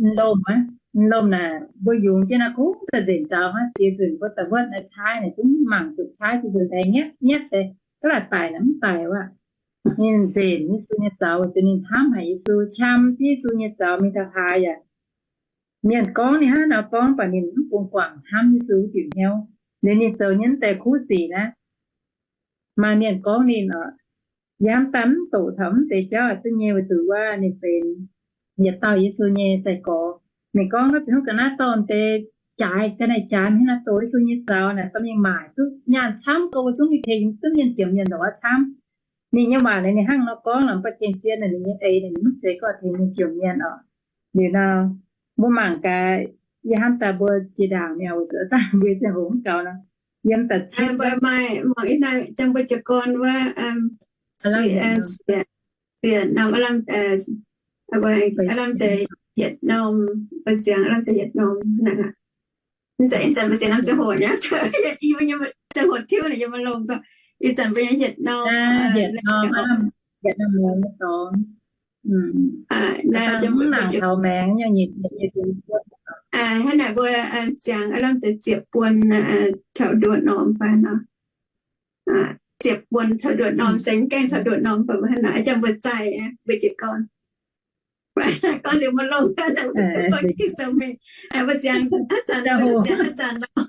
m'lomh aqv, m'lomh naaic mbuo yungz jienv naaiv kungx daaih nzenc zaux hnangv. Ziex nzunc mbuo da'wuotv naaiv caaiv naaic zungv mangc zuqc caaiv ziex nzunc daaih nyetv nyetv deix, ga'laac daic naaic mv daic wuov. Ninh nzenc Yesu nyei zaux weic zuqc ninh hnamv haic Yesu, qam jienv Yesu nyei zaux mingh taux hlaax yaac mienh gorngv ninh hnangv nor gorngv, mv baac ninh mv bun guangc hnamv Yesu wuov diuc hnyouv. Liuz ninh zoux nyei mv deix kuv sic naaiv, maaih mienh gorngv ninh oc, yie hnamv daaih mv doqc taux mv deix jauv duqv nyei weic zuqc wuov ninh benx yietc dauh Yesu nyei sai-gorx. Ninh gorngv naaiv zinh hnangv ga'naaiv dorh deix jaaix, ga'naaiv jaaix mingh hnangv nor doqc Yesu nyei zaux naaic, dorh mingh maaic duqv nyaanh camv, gorngv mbuo zungv mingh tengx duqv mienh jomc mienh lorz camv. Ninh nyei waac naaic ninh hnangv nor gorngv, mv baac gengh zien naaic ninh nyei eix naaic ninh mv zeiz gorngv tengx mienh jomc mienh oc. Liuz nor, mbuo mangc gaax, yie hnamv daaih mbuo jiex ndaangc mi'aqv, weic zuqc daaih mbuo ziangh hoc mv gaux nor, yiem da'cietv, maaih mangc ih hnoi ziangh mbuo jiez gorn wuov, siec norm, aav lamh deix yietc norm, mbuo ziangh aav lamh deix yietc norm. Mv zeiz ih zanc mbuo ziangh norm ziangh hoc nyei, i mbuo nyei ziangh hoc tiuv naaic yie maiv longx gorngv. Ih zanc mbuo nyei yietc norm, yietc norm, yietc norm, hnangv naaic mbuo ziangx aav lamh deix ziepc buonc taux nduoqc norm fai nor. Ziepc buonc taux nduoqc norm se mv gaengh taux nduoqc norm fai hnangv naaic, ih zanc mbuo zaih, mbuo jiez gorn. Gorngv liuz maiv longx, gorngv jienv zoux mingh. Mbuo ziangh aav zanc, ziangh aav zanc nor,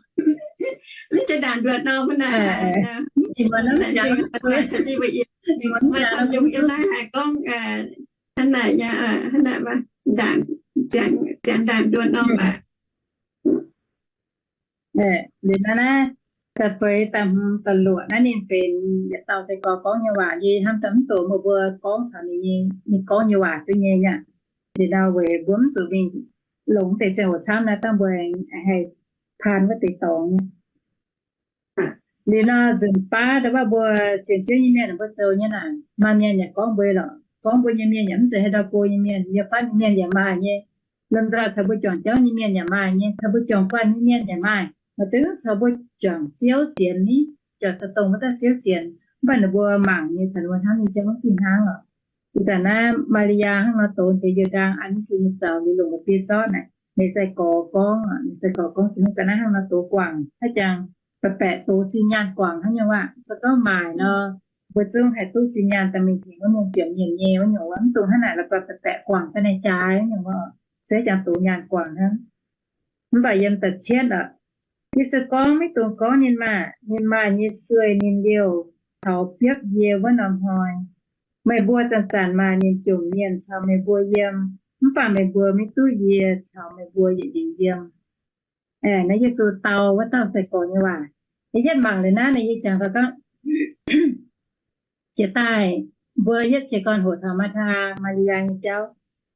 mv zeiz ndaangc nduoqc norm naaic, mbuo yiem, maaih camv yiem yiem naaiv haiz gorngv hnangv naaic nyei, hnangv naaic, ziangh ndaangc nduoqc norm aqv. Liuz naaiv naaiv, da'feix da'hmz da'luoqc naaiv ninh benx yietc dauh sai-gorx gorngv nyei waac, yie hnamv daaih mv doqc meih mbuo gorngv taux ninh nyei, ninh gorngv nyei waac duqv nyei aqv. Liuz nor weic mbuo mv zuqc mingh longc deix ziangh hoc camv naaiv, dangh mbuo haih taan wuov deix dorngx nyei. Liuz nor nzunc baav da'faanh mbuo sienx Ziouv nyei mienh mbuo zoux nyei naaic, maaih mienh yaac gorngv mbuo lorqc. Gorngv mbuo nyei mienh yaac mv zeiz haaix ndau go nyei mienh, yiem fatv nyei mienh yaac maaih nyei. Lomh nzoih caux mbuo juangc jauv nyei mienh yaac maaih nyei, caux mbuo juangc guanh nyei mienh yaac maaih. Maaih deix caux mbuo juangc Ziouv sienx ni, juangc daaih dongh wuov dauh Ziouv sienx, mv baac ninh mbuo mangc nyei caux ninh mbuo hnamv nyei jauv mv fih hnangv lorqc. Ih zanc naaiv Maa^li^yaa hnangv nor dox deix njoux ndaang an Yesu nyei zaux liuz longc la'bieiv-zortv naaic, ninh sai-gorx gorngv, ninh sai-gorx gorngv zinh hnangv ga'naaiv hnangv nor dox guangc, haaix jangx baeqc baeqc dox zinh nyaanh guangc hnangv nyungc aqv. Se gorngv maaic nor, mbuo zungv haih duqv zinh nyaanh daaih mingh tengx wuov mienh jomc mienh nyei wuov nyungc wuov, mv dungx hnangv naaic la'guaih baeqc baeqc guangc ga'naaiv jaaix wuov nyungc wuov, se jangx dox nyaanh guangc hnangv. Mv baac yiem da'cietv aqv, Yesu gorngv, maiv dungx gorngv ninh maah! Ninh maah nyei sueih ninh liouh taux biopv yie wuov norm hnoi. Meih mbuo zanc-zanc maah ninh jomc mienh caux meih mbuo yiem, mv baac meih mbuo maiv duqv yie caux meih mbuo yietc liuz yiem. Naaiv Yesu dau wuov dauh sai-gorx nyei waac. Yie yietv mangc liuz naaiv, naaiv yie jangx daaih gorngv, jiex daaih mbuo yietv jiez gorn hoqc taux Maa^taa, Maa^li^yaa nyei jauv.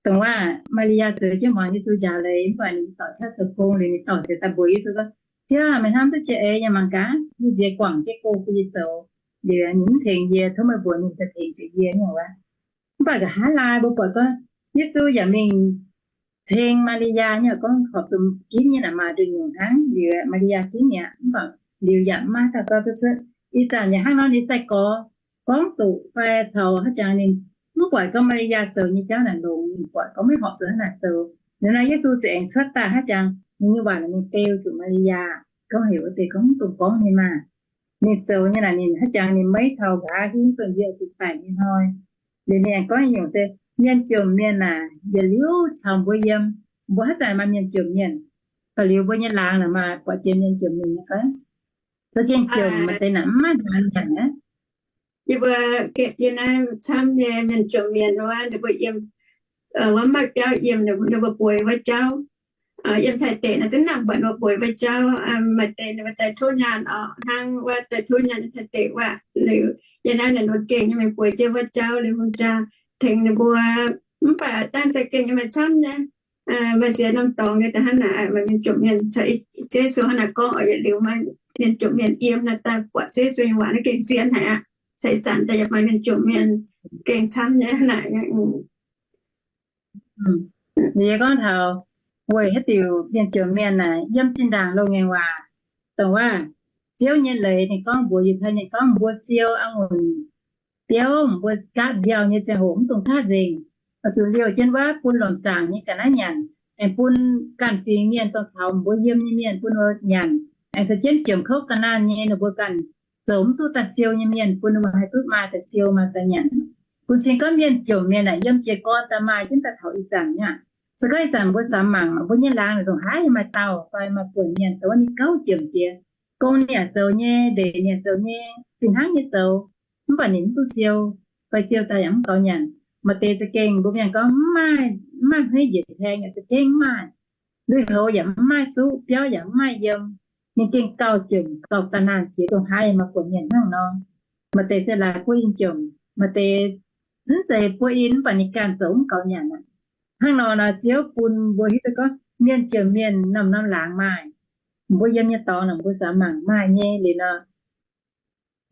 Dongh waac Maa^li^yaa zoux jienv muangx Yesu njaaux leiz, mv baac ninh dorc qaqv zoux gong liuz, ninh dorc ziouc daaih mbuox Yesu gorngv, Ziouv aah, meih hnamv duqv jiex eix yie mangc gaax, yie nziex guangc jienv go bun yie zoux. Liuz ninh mv tengx yie, tov meih mbuox ninh daaih tengx bieqc yie nyei wuov. Mv baac nqa'haav laai mbuo buatc gorngv Yesu yaac mingh ceng Maa^li^yaa nyei, gorngv horpc zuqc ginv nyei naaic maaih nduqc nyungc hnangv. Liuz Maa^li^yaa ginv mi'aqv, mv baac liuz yaac mv maaih dauh zorqv duqv cuotv. Ih zanc yaac hnangv nor, ninh sai-gorx gorngv doqc fai caux haaix jangx ninh mv buatc gorngv Maa^li^yaa zoux nyei jauv naaic longx, ninh buatc gorngv maiv horpc zuqc hnangv naaic zoux. Liuz nor Yesu ziouc aengx cuotv daaih haaix jangx, ninh nyei waac naaic mingh beu zuqc Maa^li^yaa, gorngv heuc wuov deix gorngv, Mv dungx gorngv nyei maah! Ninh zoux nyei naaic, ninh haaix jangx ninh maiv taux nqa'haav hingv dongh yie oix zuqc daic nyei hnoi. Liuz ninh aengx gorngv nyungc se, mienh jomc mienh naaic yietc liuz caux mbuo yiem. Mbuo haaix zanc maaih mienh jomc mienh? Ba'liuz mbuo nyei laangz naaic maaih buatc jiex mienh jomc mienh nyei fai? Za'gengh jomc maaih deix naaic mv maaih hnaangx nyanc aqv. Yie mbuo gengh yie naaiv camv nyei mienh jomc mienh wuov, ninh mbuo yiem, wuov maaih biauv yiem, ninh mbuo bueix wuov jauv. Yiem Taiv deic naaic zungv nangc buatc ninh mbuo bueix wuov jauv. Maaih deix ninh mbuo daaih tov nyaanh oc, hnangv wuov daaih tov nyaanh Taiv deic wuov. Liuz yie naaiv ninh mbuo gengh nyei mingh bueix jienv wuov jauv liuz hungh jaa tengx ninh mbuo. Mv baac dangh daaih gengh nyei maaih camv nyei, maaih ziex norm dorngx nyei daaih hnangv naaic, maaih mienh jomc mienh caux Ziouv Yesu hnangv naaic gorngv oc, yietc liuz maaih mienh jomc mienh yiem naaic daaih buatc Ziouv Yesu nyei waac naaiv gengh zien haic aqv. Caux ih zanc daaih yaac maaih mienh jomc mienh gengh camv nyei hnangv naaic. Yie gorngv taux weic haaix diuc mienh jomc mienh naaic yiem zinh ndaangc loz-ngaengc waac, dongh wuov Ziouv nyei leiz ninh gorngv mbuox Yiutai mienh gorngv, mbuo siou a'ngunc biouv, mbuo gaatv mbiauh nyei ziangh hoc mv dungx gaatv nzengc. Oix zuqc liouh jienv wuov bun lomc zaangc nyei ga'naaiv nyanc, aengx bun ganh fingx mienh dongh caux mbuo yiem nyei mienh bun ninh mbuo nyanc, aengx caux jienv jomc kouv ga'naanh nyei ninh mbuo ganh zoux mv duqv daaih siou nyei mienh bun ninh mbuo haih duqv maaih daaih siou maaih daaih nyanc. Bun cing gorngv mienh jomc mienh naaic yiem jiez gorn daaih maaih jienv daaih taux ih zanc nyei aqv. Se gorngv ih zanc mbuo samx mangc, mbuo nyei laangz naaic ndongc haaix maaih dauh fai maaih buonc mienh dongh wuov ninh gauh jomc jiex. Gong ninh yaac zoux nyei, ndeic ninh yaac zoux nyei, fih hnangv nyei zoux, mv baac ninh mv duqv siou, fai siou daaih yaac mv gaux nyanc. Maaih deix za'gengh mbuo mienh gorngv mv maaih, mv maaih hmeiv njiec teng, yaac za'gengh mv maaih. Lui-houx yaac mv maaih zuqv, biauv yaac mv maaih yiem. Ninh gengh gauh jomc gauh ga'naanh jiex, ndongc haaix maaih buonc mienh hnangv nor. Maaih deix se laaix buo in jomc, maaih deix mv zeiz buo in mv baac ninh ganh zoux mv gaux nyanc aqv. Hnangv nor nor Ziouv bun mbuo hiuv duqv gorngv mienh jomc mienh norm-norm laangz maaih. Mbuo yiem nyei dorngx naaic mbuo samx mangc maaih nyei liuz nor,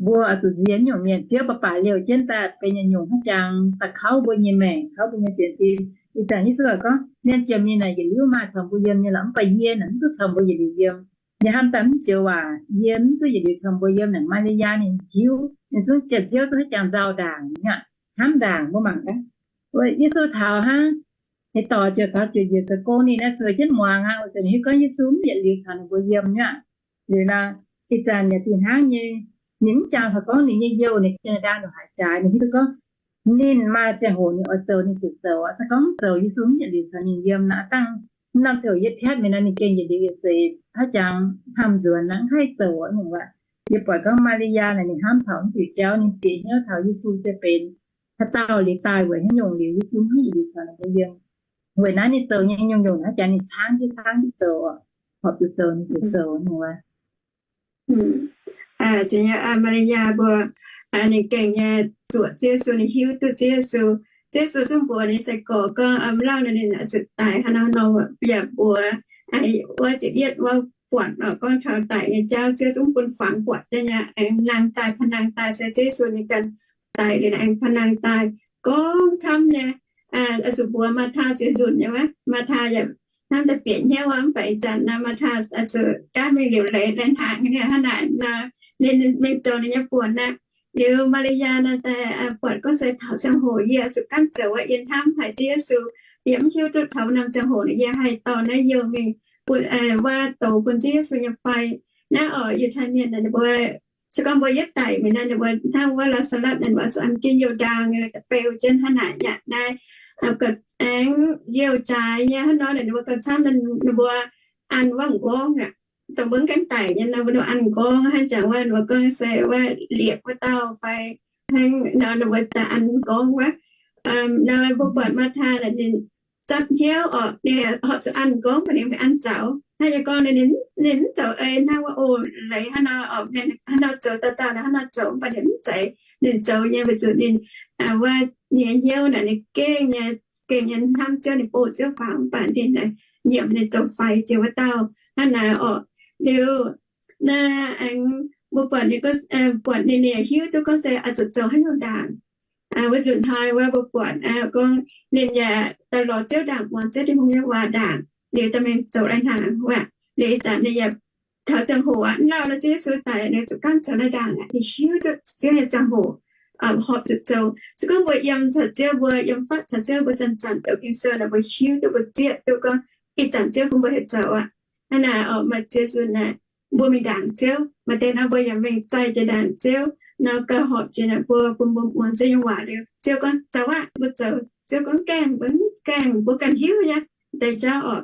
mbuo oix zuqc nziex nyungc mienh. Ziouv baac baac liouh jienv daaih benx nyungc-nyungc hnangv jangx daaih kauv mbuo nyei maengc, kauv mbuo nyei sienx fim. Ih zanc Yesu gorngv mienh jomc mienh naaic yietc liuz maaih caux mbuo yiem nyei lorqc, mv baac yie naaic mv duqv caux mbuo yietc liuz yiem. Yie hnamv daaih mv joux waac, yie mv duqv yietc liuz caux mbuo yiem naaic. Maa^li^yaa ninh hiuv, ninh zungv janx-ziouv duqv haaix jangx nzauh ndaangc nyei aqv. Hnamv ndaangc mbuo mangc gaax, Yesu taux hnangv, ninh dorc ziouc taux ziouc njiec zoux gong, ninh naaiv zueiz jienv muangx aqv. Weic zuqc ninh hiuv gorngv Yesu mv yietc liuz caux ninh mbuo yiem nyei aqv. Liuz nor, ih zanc yaac fih hnangv nyei, ninh mv jangx taux gorngv ninh nyei youh, ninh ganh ndaang ndongc haaix jaaix, ninh hiuv duqv gorngv ninh maaih ziangh hoc ninh oix zoux ninh ziouc zoux aqv. Se gorngv mv zoux, Yesu mv yietc liuz caux ninh yiem nor, dangh norm ziangh hoc yie piatv mingh nor, ninh gengh yietc liuz yietc seix haaix jangx hnamv nzuonx aqv, mv haih zoux aqv nyungc aqv. Yie buatc gorngv Maa^li^yaa naaic ninh hnamv taux mv diuc jauv, ninh bieqc hnyouv taux Yesu se benx haaix dauh liuz daaih weic haaix nyungc liuz, Yesu mv haih yietc liuz caux ninh mbuo yiem. Weic naaiv ninh zoux nyei nyungc-nyungc naaiv jaax ninh caangv jienv caangv jienv zoux, horpc zuqc zoux ninh ziouc zoux nyungc aqv. Maa^li^yaa mbuo, ninh gengh nyei zuoqc Ziouv Yesu, ninh hiuv duqv Ziouv Yesu. Ziouv Yesu zungv mbuox ninh sai-gorx gorngv, mv lauh nor ninh oix zuqc daic hnangv nor nor, yaac mbuox wuov ziepc yietv wuov buatc nor gorngv taux daic nyei jauv, Ziouv zungv bun fangx buatc jienv nyei, aengx nangh daaih, pa'nangh daaih, se Ziouv Yesu ninh ganh daic liuz aengx pa'nangh daaih. Gorngv camv nyei, oix zuqc mbuox Maa^taa ziex nzunc nyei wuov. Maa^taa yaac hnamv daaih bieqc hnyouv wuov, mv baac ih zanc nor Maa^taa oix zuqc gaanv mingh liuc leiz lai hnaangx nyei hnangv naaic nor, ninh mingh zoux ninh nyei buonc aqv. Liuz Maa^li^yaa nor daaih buatc gorngv se taux ziangh hoc yie oix zuqc gaanv zoux aqv. Yie hnamv haic Ziouv Yesu, yie mv hiuv duqv taux norm ziangh hoc nor yie haih dorh naaiv youh mingh bun, wuov douz bun Ziouv Yesu nyei fai. Naaiv oc, Yiutai Mienh naaic ninh mbuo, se gorngv mbuo yietv daic mingh nor, ninh mbuo hnangv wuov Laa^saa^latv naaic, ninh mbuo oix zuqc an jienv youh ndaang nyei, da'beu jienv hnangv naaic yaac naaiv, aengx youh jaaix nyei hnangv nor, ninh mbuo gauh camv, ninh mbuo an wuov m'nqorngv aqv. Dongh mbuo mv gaengh daic nyei nor, mbuo an m'nqorngv hnangv jangx wuov, ninh mbuo gorngv se wuov liepc wuov dauh fai hnangv nor, ninh mbuo daaih an m'nqorngv wuov. Nor mbuo buatc Maa^taa naaic ninh zatv hnyouv oc, ninh horpc zuqc an m'nqorngv, mv baac ninh mv an zaux. Hnangv yie gorngv, ninh mv zoux ei hnangv wuov, o, leiz hnangv nor oc, mienh hnangv nor zoux, dauh dauh hnangv nor zoux, mv baac ninh mv zeiz. Ninh zoux nyei weic zuqc ninh, wuov, ninh nyei hnyouv naaic ninh gengh nyei, gengh nyei hnamv Ziouv, ninh boh Ziouv faaux, mv baac ninh nyiemc ninh zoux faix jiex wuov dauh hnangv naaic oc. Liuz naaiv aengx mbuo buatc ninh, buatc ninh, ninh hiuv duqv gorngv se oix zuqc zoux haaix nyungc ndaangc. Wuov nzunc hnoi wuov mbuo buatc gorngv ninh yaac daaih lorz Ziouv ndaangc, muangx Ziouv Tin-Hungh nyei waac ndaangc, liuz daaih mingh zoux lai-hnaangx wuov. Liuz ih zanc ninh yaac taux ziangh hoc aqv, mv lauh nor Ziouv Yesu daic, ninh zuqc gaanv zoux lai-ndaangc aqv. Ninh hiuv duqv Ziouv nyei ziangh hoc horpc zuqc zoux. Se gorngv mbuo yiem caux Ziouv, mbuo yiem fatv caux Ziouv, mbuo zanc-zanc doqc Ging-Sou naaic, mbuo hiuv duqv, mbuo zieqv duqv gorngv ih zanc Ziouv bun mbuo haih zoux aqv. Hnangv naaic oc, maaih ziex nzunc naaic mbuo mingh ndaangc Ziouv. Maaih deix nor mbuo yaac mingh zaih jiex ndaangc Ziouv nor, gauh horpc jiex naaic mbuo, bun mbuo muangx Ziouv nyei waac liuz, Ziouv gorngv, Zoux aqv, mbuo zoux. Ziouv gorngv, Gaengh, mbuo mv gaengh, mbuo ganh hiuv nyei deix jauv oc.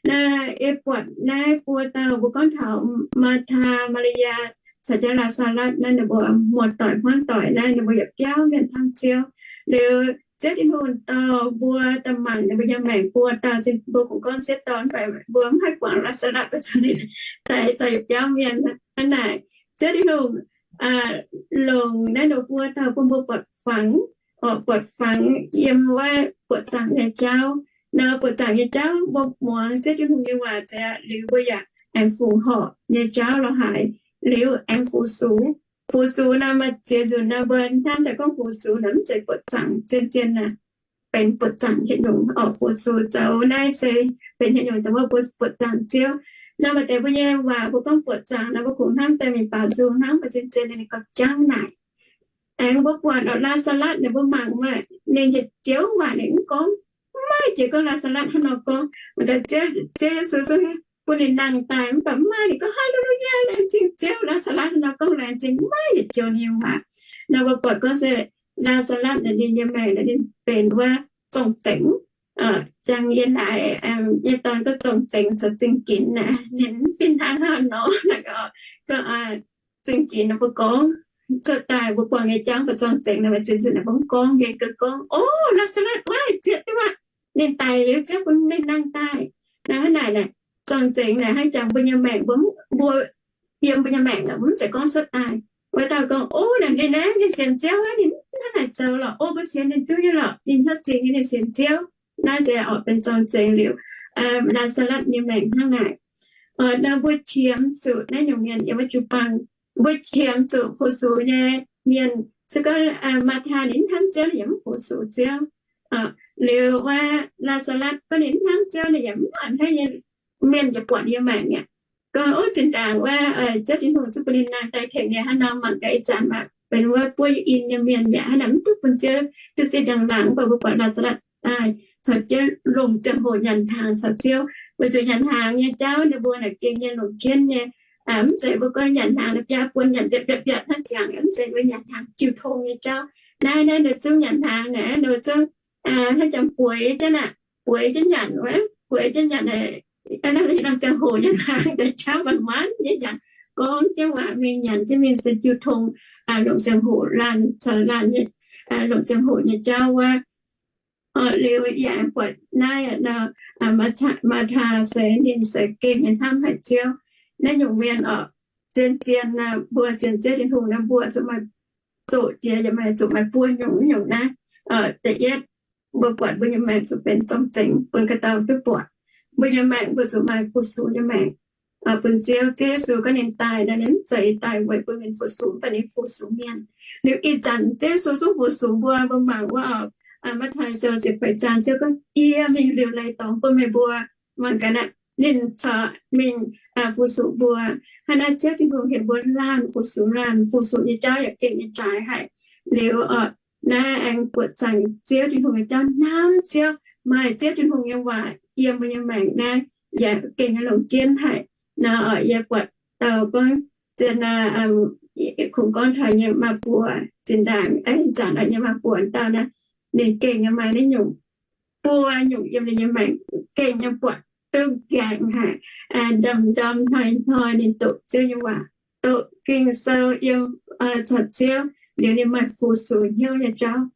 Naaiv yie buatc naaiv buo dauh, mbuo gorngv taux Maa^taa, Maa^li^yaa caux jienv Laa^saa^latv naaiv, ninh mbuo muoz-doic hmuangv doic naaiv, ninh mbuo yaac biauv mienh hnamv Ziouv. Liuz Ziouv Tin-Hungh dorh mbuo daaih mangc ninh mbuo nyei maengc buo dauh. Mbuo kungx gorngv sieqv dorn, mv baac mbuo mv haih guangc Laa^saa^latv daaih caux ninh daaih zoux yietc biauv mienh hnangv naaic. Ziouv Tin-Hungh longc naaiv ninh buo dauh bun mbuo buatc fangx, oc, buatc fangx yiem wuov buoqc zaangc nyei jauv. Nor buoqc zaangc nyei jauv mbuo muangx Ziouv Tin-Hungh nyei waac zeiz aqv, liuz mbuo yaac aengx fungc horc nyei jauv lorz haic, liuz aengx fu-sux. Fu-sux nor maaih ziex nzunc nor mbuo hnamv daaih gorngv fu-sux nor mv zeiz buoqc zaangc zien-zien naaic, benx buoqc zaangc hieh nyungc oc. Fu-sux zoux naaiv se benx hieh nyungc dongh wuov mbuo buoqc zaangc Ziouv. Nor maaih deix mbuo nyei waac mbuo gorngv buoqc zaangc nor mbuo kungx hnamv daaih mingh baaux nzung hnangv, mv baac zien-zien ninh gauh jangv naaic. Aengx mbuo buatc oc, Laa^saa^latv ninh mbuo mangc wuov, ninh yietc joux waac ninh mv gorngv, mv maaih jiex gorngv Laa^saa^latv hnangv nor gorngv. Mangc gaax Ziouv, Ziouv Yesu zungv bun ninh nangh daaih, mv baac mv maaih ninh gorngv, Haa^le^lu^yaa, laengz zingh Ziouv, Laa^saa^latv hnangv nor gorngv, laengz zingh, mv maaih yietc joux ninh nyei waac. Nor mbuo buatc gorngv se Laa^saa^latv naaic ninh nyei maengc naaic ninh benx wuov zorng-zengx. Jangx yie naaic nyei dorn gorngv zorng-zengx caux zingh ginx naaic, ninh mv fih hnangv hnangv nor naaic, gorngv zingh ginx nor mbuo gorngv cuotv daaih mbuo buangh nyei jauv, mv baac zorng-zengx naaic maaih ziex nzunc naaic mbuo mv gorngv. Yie gauh gorngv, O, Laa^saa^latv wuov zieqv duqv aqv. Ninh daic liuz Ziouv bun ninh nangh daaih. Naaiv hnangv naaic naaic, zorng-zengx naaic hnangv jangx mbuo nyei maengc, mbuo, mbuo yiem mbuo nyei maengc mv zeiz gorngv cuotv daaih. Wuov dauh gorngv, O, naaic ninh naaiv ninh sienx Ziouv aqv, ninh hnangv naaic zoux lorqc. O, mbuo sienx ninh duqv nyei lorqc, ninh hnyouv zingx nyei, ninh sienx Ziouv. Naaiv se oix benx zorng-zengx liuz, Laa^saa^latv nyei maengc hnangv naaic. Nor mbuo qiemx zuqc naaiv nyungc mienh yiem wuov jiu-baang, mbuo qiemx zuqc fu-sux nyei mienh. Se gorngv Maa^taa ninh mv hnamv Ziouv, ninh yaac mv fu-sux Ziouv. Liuz wuov Laa^saa^latv gorngv ninh mv hnamv Ziouv, ninh yaac mv a'hneiv nyei mienh yaac buatc ninh nyei maengc mi'aqv. Gorngv, O, zinh ndaangc wuov Ziouv Tin-Hungh zungv bun ninh nangh daaih tengx nyei, hnangv nor mangc gaax ih zanc maaih benx wuov buov in nyei mienh mi'aqv, hnangv naaic mv duqv bun Ziouv duqv sin ndaangc laangc. Mv baac mbuo buatc Laa^saa^latv daaih caux Ziouv longc ziangh hoc nyanc hnaangx caux Ziouv. Weic zuqc nyanc hnaangx nyei jauv ninh mbuo naaic gengh nyei longc jienv nyei. Mv zeiz mbuo gorngv nyanc hnaangx naaic biaa buonc nyanc mbiatc mbiatc mbiatc hnangv ziangx, mv zeiz, mbuo nyanc hnaangx jiu tong nyei jauv. Naaiv, naaiv ninh zungv nyanc hnaangx naaic, ninh zungv hnangv jangx bueix jienv aqv, bueix jienv nyanc wuov, bueix jienv nyanc, naaiv norm ziangh hoc nyanc hnaangx daaih jauv manc-manc nyei nyanc, gorngv jienv waac mingh nyanc jienv mingh se jiu tong, longc ziangh hoc laanh caux laanh nyei, longc ziangh hoc nyei jauv wuov. Liuz yaac buatc naaiv nor, Maa^taa se ninh se gengh nyei hnamv haic Ziouv. Naaiv nyungc mienh oc, zien-zien mbuo sienx Ziouv Tin-Hungh nor mbuo zuqc maaih, zoqc jiex yaac maaih, zuqc maaih buo nyungc, nyungc naaiv. Da'yietv, mbuo buatc mbuo nyei maengc zuqc benx zorng-zengx bun ga'dau duqv buatc. Mbuo nyei maengc mbuo zuqc maaih fu-sux nyei maengc. Bun Ziouv, Ziouv Yesu gorngv ninh daaih nor, ninh mv zeiz daaih weic bun ninh fu-sux, mv baac ninh fu-sux mienh. Liuz ih zanc Ziouv Yesu zungv fu-sux mbuo. Mbuo mangc wuov oc, Matv^taai Sou ziepc feix zaang, Ziouv gorngv, Yie mingh liuc leiz dorngx bun meih mbuo. Mangc gaax naaic, ninh corc mingh fu-sux mbuo. Hnangv naaiv Ziouv Tin-Hungh heuc mbuo laanh fu-sux laanh, fu-sux nyei jauv yaac gengh nyei jaaix haic. Liuz oc, naaiv aengx buoqc zaangc Ziouv Tin-Hungh nyei jauv, hnamv Ziouv, maaih Ziouv Tin-Hungh nyei waac yiem mbuo nyei maengc naaiv, yaac gengh nyei longc jienv haic. Nor oc, yie buatc dauh gorngv, zien, kungx gorngv taux nyei maa buoz zinh ndaangc, zanc oc, nyei maa buoz dauh naaiv, ninh gengh nyei maaih naaiv nyungc buo nyungc yiem ninh nyei maengc, gengh nyei buatc duqv nqaengc haic. Ndorm-ndorm hnoi-hnoi ninh doqc Ziouv nyei waac, doqc Ging-Sou, yiem, caux Ziouv, liuz ninh maaih fu-sux hnyouv nyei jauv,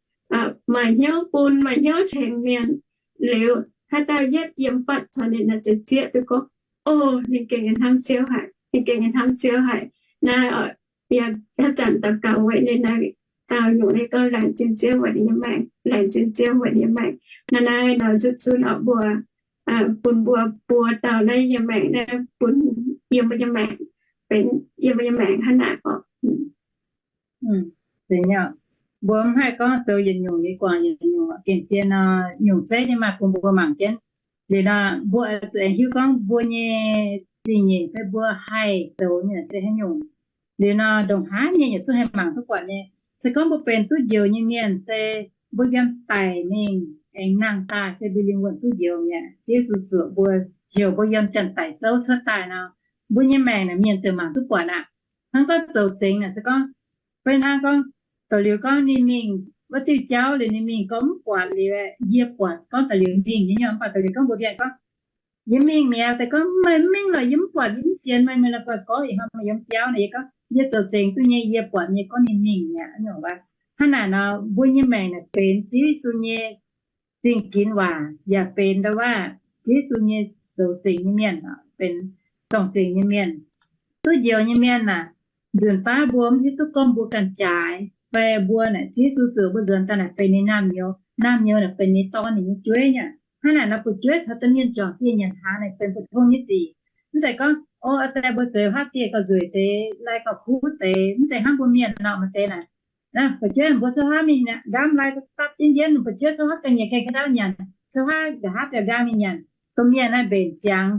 maaih hnyouv bun, maaih hnyouv tengx mienh. Liuz haaix dauh yietv yiem fatv caux ninh naaic, zieqv duqv gorngv, O, ninh gengh nyei hnamv Ziouv haic, ninh gengh nyei hnamv Ziouv haic. Naaiv oc, yie haaix zanc daux gaux weic ninh naaiv, dauh nyungc ninh gorngv laengz zingh Ziouv weic ninh nyei maengc, laengz zingh Ziouv weic ninh nyei maengc. Naaiv, naaiv nor zunv zunv oc mbuo, bun mbuo buo dauh naaiv nyei maengc naaiv bun yiem mbuo nyei maengc, benx yiem mbuo nyei maengc hnangv naaic oc. Mbuo mv haih gorngv zoux yietc nyungc liuz guangc yietc nyungc, gengh zien nor, nyungc zeiv nyei maaih bun mbuo mangc jienv. Liuz nor mbuo zuqc aengx hiuv gorngv mbuo nyei zingh nyeic fai mbuo haih zoux nyei se haaix nyungc. Liuz nor ndongc haaix nyei yietc zungv haih mangc duqv buatc nyei. Se gorngv mbuo benx duqv njoux nyei mienh se mbuo yiem daic mingh aengx nangh daaih se mbuo lingh wuonh duqv njoux mi'aqv. Ziouv Yesu zuoqc mbuo, heuc mbuo yiem janx-daic zouv cuotv daaih nor, mbuo nyei maengc naaic mienh ziouc mangc duqv buatc aqv. Hnangv gorngv zoux zengx naaic se gorngv, fai hnangv gorngv, da'liuz gorngv ninh mingh wuov diuh jauv liuz ninh mingh gorngv mv buatc liuz, yie buatc gorngv da'liuz mingh nyei nyei, mv baac da'liuz gorngv mbuo mienh gorngv, yie mingh mi'aqv. Daaih gorngv meih mv mingh lorqc, yie mv buatc, yie mv sienx meih, meih la'guaih gorngv yietc hnoi meih yiem biauv naaic. Yie gorngv, yie zoux zengx duqv nyei, yie buatc nyei gorngv ninh mingh mi'aqv nyungc wuov. Hnangv naaic nor, mbuo nyei maengc naaic benx Ziouv Yesu nyei zingh ginx waac, yaac benx ndau waac Ziouv Yesu nyei zoux zengx nyei mienh, benx zorng-zengx nyei mienh, duqv njoux nyei mienh naaic. Nzunc baav mbuo mv hiuv duqv gorngv mbuo ganh jaaix fai mbuo naaic Ziouv Yesu zuoqc mbuo nzuonx daaih naaic benx ninh naamh nyouz, naamh nyouz naaic benx ninh Dorn, ninh nyei jueiv nyei. Hnangv naaic nor, fu'jueiv caux domh mienh juangc dieh nyanc hnaangx naaic benx mbu'ndongx nyei sic. Mv zeiz gorngv, o, daaih mbuo zueiz haav dieh gauh nzueic deix, lai gauh kuv deix. Mv zeiz hnangv mbuo mienh nor, maaih deix naaic, fu'jueiv mbuo coqv haav mingh nqaamv lai dapv jienv jienv, fu'jueiv coqv haav ga'nyiec gaengh ga'ndaauv nyanc, coqv haav nqa'haav biaux nqaang mingh nyanc. Domh mienh naaiv mbenc ziangx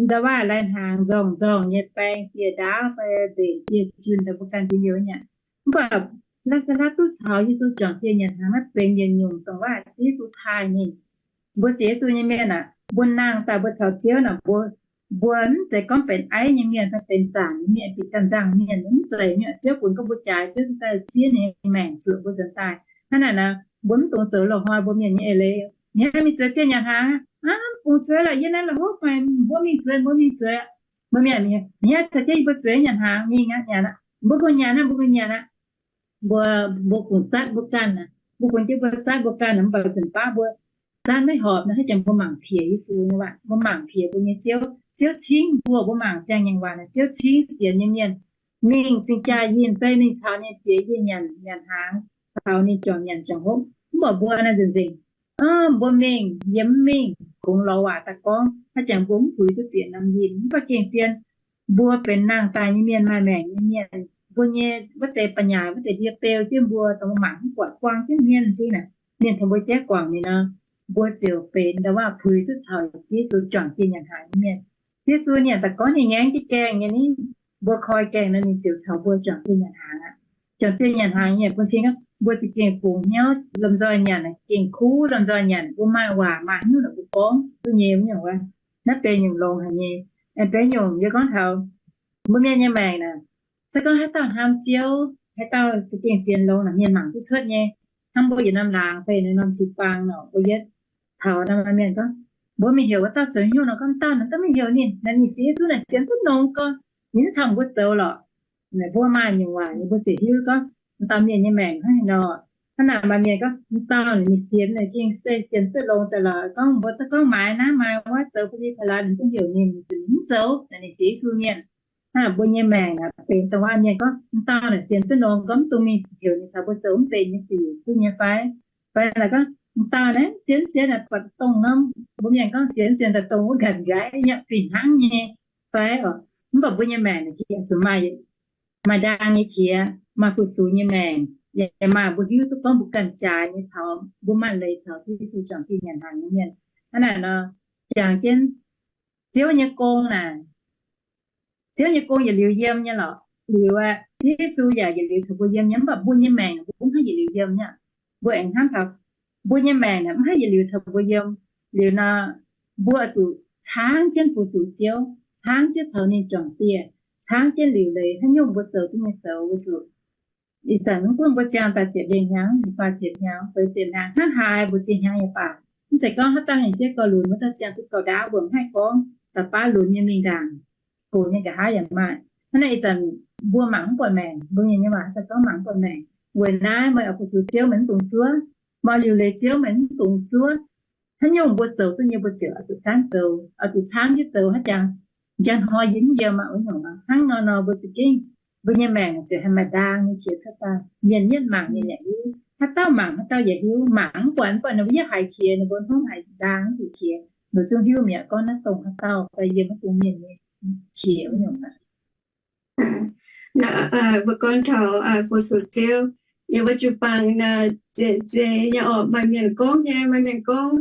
ndau waac lai hnaangx nzorng-nzorng nyei baeng dieh ndaauv fai mbenc dieh junh daaih mbuo ganh njien-youh nyanc. Mv baac naaiv se hlaax duqv caux Yesu juangc dieh nyanc hnaangx naaiv benx yietc nyungc dongh waac Ziouv Yesu taaih ninh. Mbuo sienx Yesu nyei mienh aah, mbuo nangh daaih mbuo caux Ziouv naaic, mbuo, mbuo mv zeiz gorngv benx aiv nyei mienh fai benx zaangc nyei mienh, benx ganh nzangc mienh, mv zeiz nyei. Ziouv gunv gorngv mbuo jaaix, Ziouv daaih zieqv ninh nyei maengc zuoqc mbuo nzuonx daaih. Hnangv naaic nor, mbuo mv dungx zoux loz-hnoi mbuo mienh nyei eix leiz. Ninh mingh zueiz dieh nyanc hnaangx, aav, mv bungx zueiz lorqc, yie naaiv la'hopv haic, mbuo mingh zueiz, mbuo mingh zueiz. Mbuo mienh, ninh caux jienv yie mbuo zueiz nyanc hnaangx, mingh aqv, nyanc aqv, mbuo kungx nyanc aqv, mbuo kungx nyanc aqv. Mbuo, mbuo kungx zatv mbuo ganh aqv, mbuo kungx jienv mbuo zatv mbuo ganh aqv, mv baac nzunc baav mbuo zatv maiv horpc nor, haaix jangx mbuo mangc piex Yesu nyei waac, mbuo mangc piex mbuo nyei Ziouv. Ziouv cingv mbuo, mbuo mangc ziangh nyei waac naaic, Ziouv cingv sienx nyei mienh mingh cingx jaa yinh fai mingh caux ninh bieqc yinh nyanc nyanc hnaangx, caux ninh juangc nyanc juangc hopv. Mv baac mbuo naaiv nzengc nzengc, mbuo mingh yie mv mingh, kungx lorz waac daaih gorngv, haaix jangx mbuo mv puix duqv bieqc norm yinh. Mv baac gengh zien, mbuo benx nangh daaih nyei mienh, maaih maengc nyei mienh, mbuo nyei wuov deix ba'nyaaic, wuov deix ndie-beu jienv mbuo, dongh mbuo mangc mv buatc, buang jienv hmien m'zing naaic, mienh tengx mbuo jaiv guangc ninh nor, mbuo ziouc benx ndau waac puix duqv caux Yesu juangc dieh nyanc hnaangx nyei mienh. Yesu nyanc daaih gorngv ninh ngaengv jienv gaengh nyei ni, mbuo koi gaengh nor ninh ziouc caux mbuo juangc dieh nyanc hnaangx aqv. Juangc dieh nyanc hnaangx nyei bun cing mbuo za'gengh fungx hnyouv lomh nzoih nyanc, gengh kuv lomh nzoih nyanc, mbuo maaih waac maaih haaix nyungc naaic mbuo gorngv duqv nyei wuov nyungc wuov. Naaiv benx nyungc longx haic nyei. Aengx benx nyungc yie gorngv taux mbuo mienh nyei maengc naaic, se gorngv haaix dauh hnamv Ziouv, haaix dauh za'gengh sienx longx naaic, mienh mangc duqv cuotv nyei. Hnangv mbuo yietc norm laangz fai yietc norm jiu-baang nor, mbuo yietv taux norm mienh gorngv, mbuo mingh heuc wuov dauh zoux nyungc nor, gorngv dauh naaic mv mingh heuc ninh, naaic ninh sienx Yesu naaic sienx duqv longx gorngv, ninh mv caux mbuo zoux lorqc. Naaic mbuo maaih nyungc waac ninh mbuo ziouc hiuv gorngv, m'dauh mienh nyei maengc hnangv haaix nor. Hnangv naaic maaih mienh gorngv, m'dauh naaic ninh sienx naaic gengh se sienx duqv longx daaih lorqc, gorngv mbuo za'gengh gorngv maaiz naaiv maaiz wuov, zoux bun ni pa la ninh duqv heuc ninh, ninh mv zoux, naaic ninh sienx Yesu mienh. Hnangv naaic mbuo nyei maengc naaic benx dongh wuov mienh gorngv, m'dauh naaic sienx duqv longx gorngv mv dungx mingh heuc ninh caux mbuo zoux, mv benx nyei sic duqv nyei fai? Fai naaic gorngv, m'dauh naaic sienx sienx naaic buatc dongh norm, mbuo mienh gorngv sienx sienx daaih dongh wuov nqanc nqaiv nyei, fih hnangv nyei fai oc? Mv baac mbuo nyei maengc naaic zuqc maaih, maaih ndaang nyei qiex, maaih fu-sux nyei maengc, yaac maaih mbuo hiuv duqv gorngv mbuo ganh jaaix nyei taux mbuo maaih leiz taux Yesu juangc dieh nyanc hnaangx nyei mienh. Hnangv naaic nor, jangx jienv Ziouv nyei gong naaic, Ziouv nyei gong yietc liuz yiem nyei lorqc. Liuz aeqv, Ziouv Yesu yaac yietc liuz caux mbuo yiem nyei, mv baac mbuo nyei maengc mbuo mv haih yietc liuz yiem nyei. Mbuo aengx hnamv taux mbuo nyei maengc naaic mv haih yietc liuz caux mbuo yiem. Liuz nor, mbuo zuqc caangv jienv fu-sux Ziouv, caangv jienv taux ninh juangc dieh, caangv jienv liuc leiz haaix nyungc mbuo zoux duqv nyei zoux, weic zuqc ih zanc mv gunv mbuo ziangh daaih ziepc lengh hnyangx, nyic faah ziepc hnyangx, feix ziepc hnyangx, hnangv haaix mbuo ziex hnyangx yaac baac, mv zeiz gorngv haaix dauh hnyangx jeiv gauh lunx, wuov dauh ziangh duqv gauh ndaauv, mbuo mv haih gorngv da'baav lunx nyei mingh ndaangc, gox nyei nqa'haav yaac maaih. Hnangv naaic ih zanc mbuo mangc mv buatc maengc, mbuo nyei nyei waac se gorngv mangc mv buatc maengc. Weic naaiv meih oix fu-sux Ziouv meih mv dungx zuov, meih oix liuc leiz Ziouv meih mv dungx zuov. Haaix nyungc mbuo zoux duqv nyei mbuo ziouc oix zuqc gaanv zoux, oix zuqc caangv jienv zoux haaix jangx. Njang hnoi yie mv yiem aqv wuov nyungc nor. Hnangv nor nor mbuo za'gengh, mbuo nyei maengc ziouc haih maaih ndaang nyei qiex cuotv daaih, mienh yietv mangc mienh yaac hiuv, haaix dauh mangc haaix dauh yaac hiuv. Mangc mv buatc mv baac ninh mbuo yietv haiz qiex, ninh mbuo hnomv haiz ndaang nyei qiex, ninh zungv hiuv mi'aqv gorngv naaiv dongh haaix dauh fai yiem haaix bung mienh nyei qiex wuov nyungc aqv. Mbuo gorngv taux fu-sux Ziouv, yiem wuov jiu-baang naaic, zien zeiz nyei orqc, maaih mienh gorngv nyei, maaih mienh gorngv,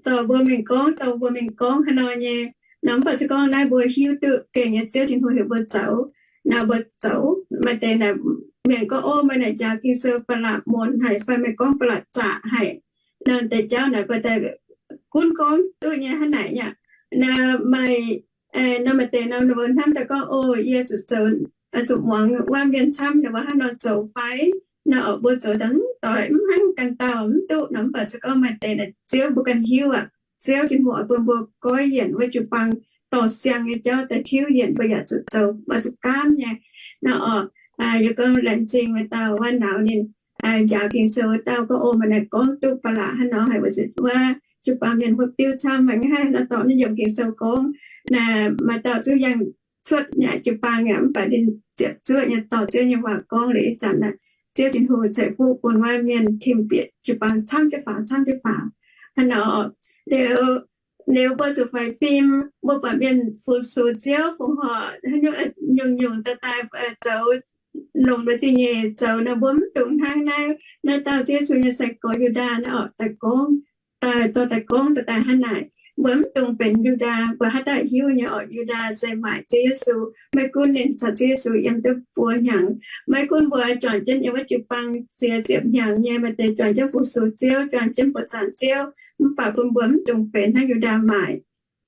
dorh mbuo mingh gorngv, dorh mbuo mingh gorngv haaix nor nyei. Nor mv baac se gorngv naaiv mbuo hiuv duqv gengh nyei Ziouv Tin-Hungh heuc mbuo zoux, naaiv mbuo zoux. Maaih deix naaic mienh gorngv, o, meih naaic njaaux Ging-Sou ba'laqc muonc haic fai meih gorngv ba'laqc zaqc haic. Naaiv deix jauv naaic mbuo daaih gunv gorngv duqv nyei hnangv naaic nyei. Naaiv maaih Nor maaih deix nor ninh mbuo hnamv daaih gorngv, O, yie zuqc zoux, zuqc muangx wuov mienh camv, ninh mbuo hnangv nor zoux fai? Nor orqc, mbuo zoux daaih mv doix, mv hnangv ganh dauh mv duqv nor. Mv baac se gorngv maaih deix naaic Ziouv mbuo ganh hiuv aqv. Ziouv Tin-Hungh oix bun mbuo goiv yienc wuov jiu-baang dorh siang nyei jauv daaih tiuv yienc, mbuo yaac zuqc zoux, mbuo zuqc gaamv nyei. Nor orqc, yie gorngv laengz zingh maaih dauh wuov nauz ninh njaaux Ging-Sou dauh gorngv, O, maaih naaic gorngv duqv ba'laqc hnangv nor haic, weic zuqc wuov jiu-baang mienh huotv diuv camv, maiv haih nor dorh naaiv yiem Ging-Sou gorngv. Naaic maaih dauh zungv yangh cuotv naaic jiu-baang aqv, mv baac ninh ziepc zuoqv nyei dorh Ziouv nyei waac gorngv liuz ih zanc naaic, Ziouv Tin-Hungh ceix fuqv bun wuov mienh tim bieqc jiu-baang camv jienv faaux, camv jienv faaux. Hnangv nor, liuz, liuz mbuo zuqc faix fim, mbuo buatc mienh fu-sux Ziouv, fongc horc haaix nyungc, nyungc-nyungc daaih daaih zoux longx nduov zingh nyeic zoux nor, mbuo mv dungx hnangv naaiv, naaiv dauh Ziouv Yesu nyei sai-gorx Yu^ndaa naaiv orqc, daaih gorngv, daaih dorh daaih gorngv daaih daaih hnangv naaic. Mbuo mv dungx benx Yu^ndaa, mbuo haaix dauh hiuv nyei orqc, Yu^ndaa se maaic Ziouv Yesu. Maiv gunv ninh caux Ziouv Yesu yiem duqv buo hnyangx, maiv gunv mbuo juangc jienv yiem wuov jiu-baang ziex ziepc hnyangx nyei, maaih deix juangc jienv fu-sux Ziouv, juangc jienv buoqc zaangc Ziouv, mv baac bun mbuo mv dungx benx hnangv Yu^ndaa maaic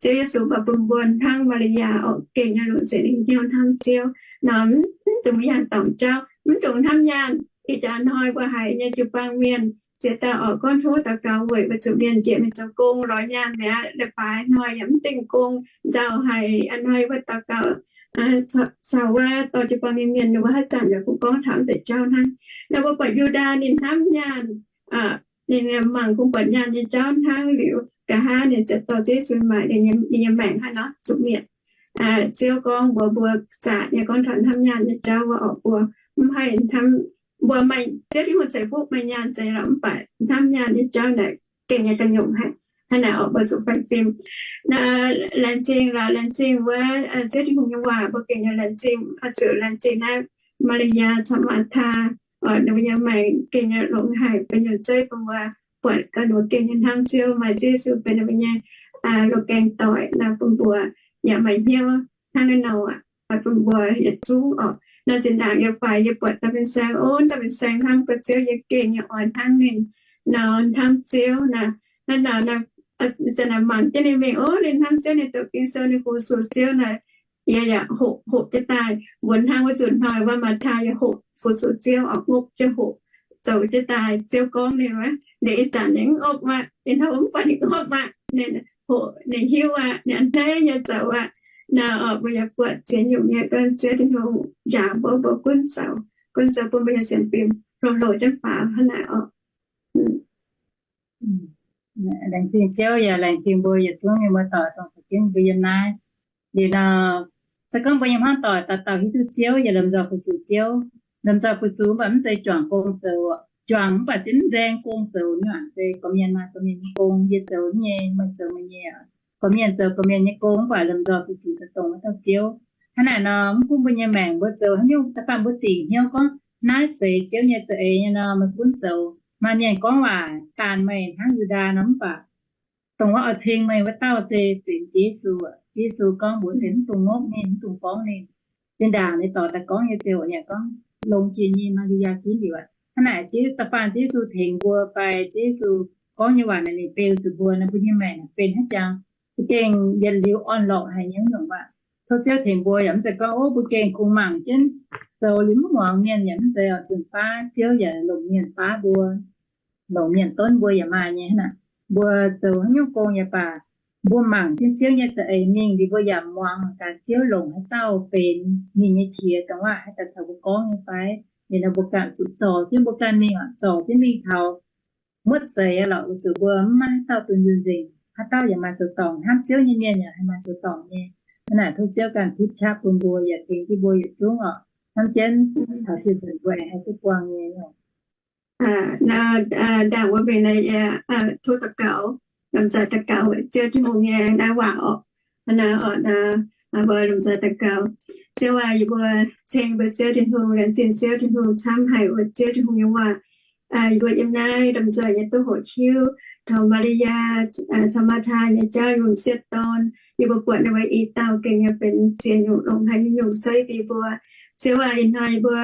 Ziouv Yesu, mv baac bun mbuo hnangv Maa^li^yaa orqc, gengh nyei longc zingh lingh hnyouv hnamv Ziouv nor, mv dungx yangh dorngc jauv, mv dungx hnamv nyaanh. Ih jaax hnoi mbuo haiz nyei jiu-baang mienh ziex dauh orqc gorngv tov daux gaux weic, weic zuqc mienh njiec mingh zoux gong lorz nyaanh mi'aqv, leiz-baaix hnoi yaac mv dingh gong, nzauh haic. A'hnoi mbuo daux gaux caux wuov dorh jiu-baang nyei mienh, ninh mbuo haaix zanc yaac kungx gorngv taux mv deix jauv hnangv. Nor mbuo buatc Yu^ndaa ninh hnamv nyaanh, ninh mangc kungx buatc nyaanh nyei jauv hnangv liuz, nqa'haav ninh ziouc dorh Ziouv Yesu maaic, ninh nyei maengc hnangv nor zuqc mietc. Ziouv gorngv mbuox mbuo zaqc nyei gorngv taux hnamv nyaanh nyei jauv wuov orqc, mbuo mv haih hnamv, mbuo maaih Ziouv Tin-Hungh ceix fuqv maaih nyaanh zeiz lorqc, mv baac hnamv nyaanh nyei jauv naaic gengh nyei ga'nyungc haic. Hnangv naaic orqc, mbuo zuqc faix fim. Naaiv laengz zingh lorqc, laengz zingh wuov Ziouv Tin-Hungh nyei waac, mbuo gengh nyei laengz zingh, oix zuqc laengz zingh naaiv Maa^li^yaa caux Maa^taa, ninh mbuo nyei maengc gengh nyei longx haic, gu'nyuoz zeiv bun mbuo buatc gau ninh mbuo gengh nyei hnamv Ziouv, maaih Ziouv Yesu benx ninh mbuo nyei loz-gaeng doic nor, bun mbuo yaac maaih hnyouv hnangv naaiv nor aqv, bun mbuo yietc zungv orqc. Nor zinh ndaangc yie faix yie buatc dauh fin-saeng, o, dauh fin-saeng hnamv ga Ziouv, yie gengh nyei oix hnangv ninh nor hnamv Ziouv naaic. Hnangv naaic, zanc naaic mangc jienv ninh mingh, o, ninh hnamv Ziouv, ninh doqc Ging-Sou, ninh fu-sux Ziouv naaic, yie yaac hoqc, hoqc jienv daaih. Mbuo hnangv wuov zuqc hnoi wuov Maa^taa yaac hoqc fu-sux Ziouv orqc, ngopv jienv hoqc, zoux jienv daaih Ziouv gorngv ninh wuov. Ninh ih zanc ninh mv ngopv aqv, ninh hnamv mv buatc ninh ngopv aqv, ninh hoqc, ninh hiuv aqv, ninh a'hneiv nyei zoux aqv. Naaiv orqc, mbuo yaac buatc ziex nyungc nyei gorngv Ziouv Tin-Hungh njaaux mbuo, mbuo gunv zoux, gunv zoux bun mbuo nyei sienx fim hlo hlo jienv faaux hnangv naaic orqc. Laengz zingh Ziouv yaac laengz zingh mbuo yietc zungv mienh muoz-doic dongh caux jienv mbuo yiem naaiv. Liuz nor, se gorngv mbuo nyei hmuangv doic dauh dauh hiuv duqv Ziouv yaac lomh nzoih fu-sux Ziouv. Lomh nzoih fu-sux mv baac mv zeiz juangc gong zoux, juangc mv baac ziex mv nzaeng gong zoux nyei aqv. Se gorqv-mienh maaih gorqv-mienh nyei gong, yie zoux nyei, meih zoux meih nyei. Gorqv-mienh zoux gorqv-mienh nyei gong mv baac lomh nzoih fu-sux daaih dongh wuov dauh Ziouv. Hnangv naaic nor, mv gunv mbuo nyei maengc mbuo zoux haaix nyungc, da'faanh mbuo dingc hnyouv gorngv naaiv zeiz Ziouv nyei za'eix nyei nor, meih gunv zoux. Maaih mienh gorngv waac daanh meih hnangv Yu^ndaa nor, mv baac dongh wuov oix ceng meih wuov dauh se benx Ziouv Yesu. Ziouv Yesu gorngv mbuox se mv dungx ngopv ninh, mv dungx gorngv ninh. Zinh ndaangc ninh dorc daaih gorngv nyei ziouc ninh gorngv, longx jiex nyei, Maa^li^yaa ginv liuz aqv. Hnangv naaic Ziouv, da'faanh Ziouv Yesu tengx mbuo fai Ziouv Yesu gorngv nyei waac naaic ninh beu zuqc mbuo nor, mbuo nyei maengc benx haaix jangx, za'gengh yietc liuz orn-lorqc haic nyei nyungc aqv. Tov Ziouv tengx mbuo yaac mv zeiz gorngv, o, mbuo gengh kungx mangc jienv zoux liuz mv muangx mienh yaac mv zeiz oc. Zunc baav Ziouv yaac longc mienh baav mbuo, longc mienh donv mbuo yaac maaih nyei hnangv naaic. Mbuo zoux haaix nyungc gong yaac baac, mbuo mangc jienv Ziouv nyei za'eix mingh liuz mbuo yaac muangx gaax Ziouv longc haaix dauh benx ninh nyei qiex dongh wuov haaix dauh caux mbuo gorngv nyei fai. Liuz nor mbuo ganh zuqc zorc jienv mbuo ganh mingh oc, zorc jienv mingh taux muotv seix aqv lorqc, weic zuqc mbuo mv maaih haaix dauh dunh yunh nzengc. Haaix dauh yaac maaih zoux dorngc, hnamv Ziouv nyei mienh yaac maaih zoux dorngc nyei. Hnangv naaic tov Ziouv ganh tipv qaqv bun mbuo yaac tengx jienv mbuo yietc zungv oc. Hnamv jienv taux diuh nzunc mbuo aengx haih duqv buangh nyei oc. Ndaangc wuov mingh naaiv yie tov daux gaux, lomh nzoih daux gaux weic Ziouv Tin-Hungh nyei naaiv waac oc. Naaiv oc, mbuo lomh nzoih daux gaux. Ziouv aac, yie mbuo ceng mbuo Ziouv Tin-Hungh, laengz zingh Ziouv Tin-Hungh camv haic weic Ziouv Tin-Hungh nyei waac. Yie mbuo yiem naaiv lomh nzoih nyei duqv hoqc hiuv taux Maa^li^yaa caux Maa^taa nyei jauv, yungz sieqv dorn. Yie mbuo buatc ninh mbuo i dauh gengh nyei benx ziex nyungc longx haic nyei nyungc, saiv bun mbuo Ziouv aac, ih hnoi yie mbuo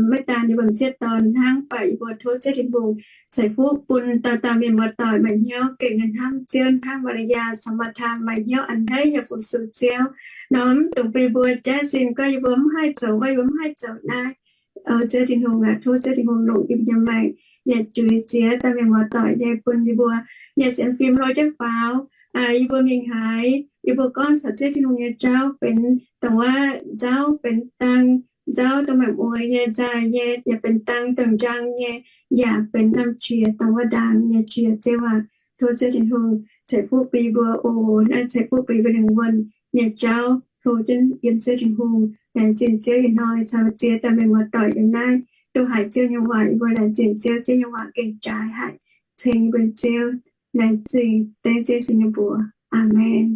maiv daan yie mbuo m'sieqv dorn hnangv, mv baac yie mbuo tov Ziouv Tin-Hungh ceix fuqv bun dauh dauh mienh muoz-doic maaih hnyouv gengh hnamv Ziouv, hnamv Maa^li^yaa, Saa^maa^taa, maaih hnyouv a'hneiv nyei fu-sux Ziouv. Norm dongh bun yie mbuo jaiv sin gorngv yie mbuo mv haih zoux wuov, yie mbuo mv haih zoux naaiv. O Ziouv Tin-Hungh aac, tov Ziouv Tin-Hungh longc yie mbuo nyei maengc yaac juix ziex dauh mienh muoz-doic nyei bun yie mbuo yaac sienx fim hlo jienv faaux. Yie mbuo mingh haaix, yie mbuo gorngv caux Ziouv Tin-Hungh nyei jauv benx dongh wuov nzauv benx dang, nzauv dongh maengc mueiz nyei nzaaih nyei, yaac benx dang dongh njang nyei, yaac benx norm qiex dongh wuov ndaangc nyei qiex. Ziouv aac, tov Ziouv Tin-Hungh ceix fuqv bun yie mbuo oc. Naaiv ceix fuqv bun yie mbuo lingh wuonh nyei jauv hlo jienv yiem Ziouv Tin-Hungh. Laengz zingh Ziouv ih hnoi caux ziex dauh mienh muoz-doic yiem naaiv duqv haiz Ziouv nyei waac, yie mbuo laengz zingh Ziouv, Ziouv nyei waac gengh jaaix haic, ceng yie mbuo Ziouv. Laengz zingh, dengv Ziouv Yesu nyei mbuox. Aamen.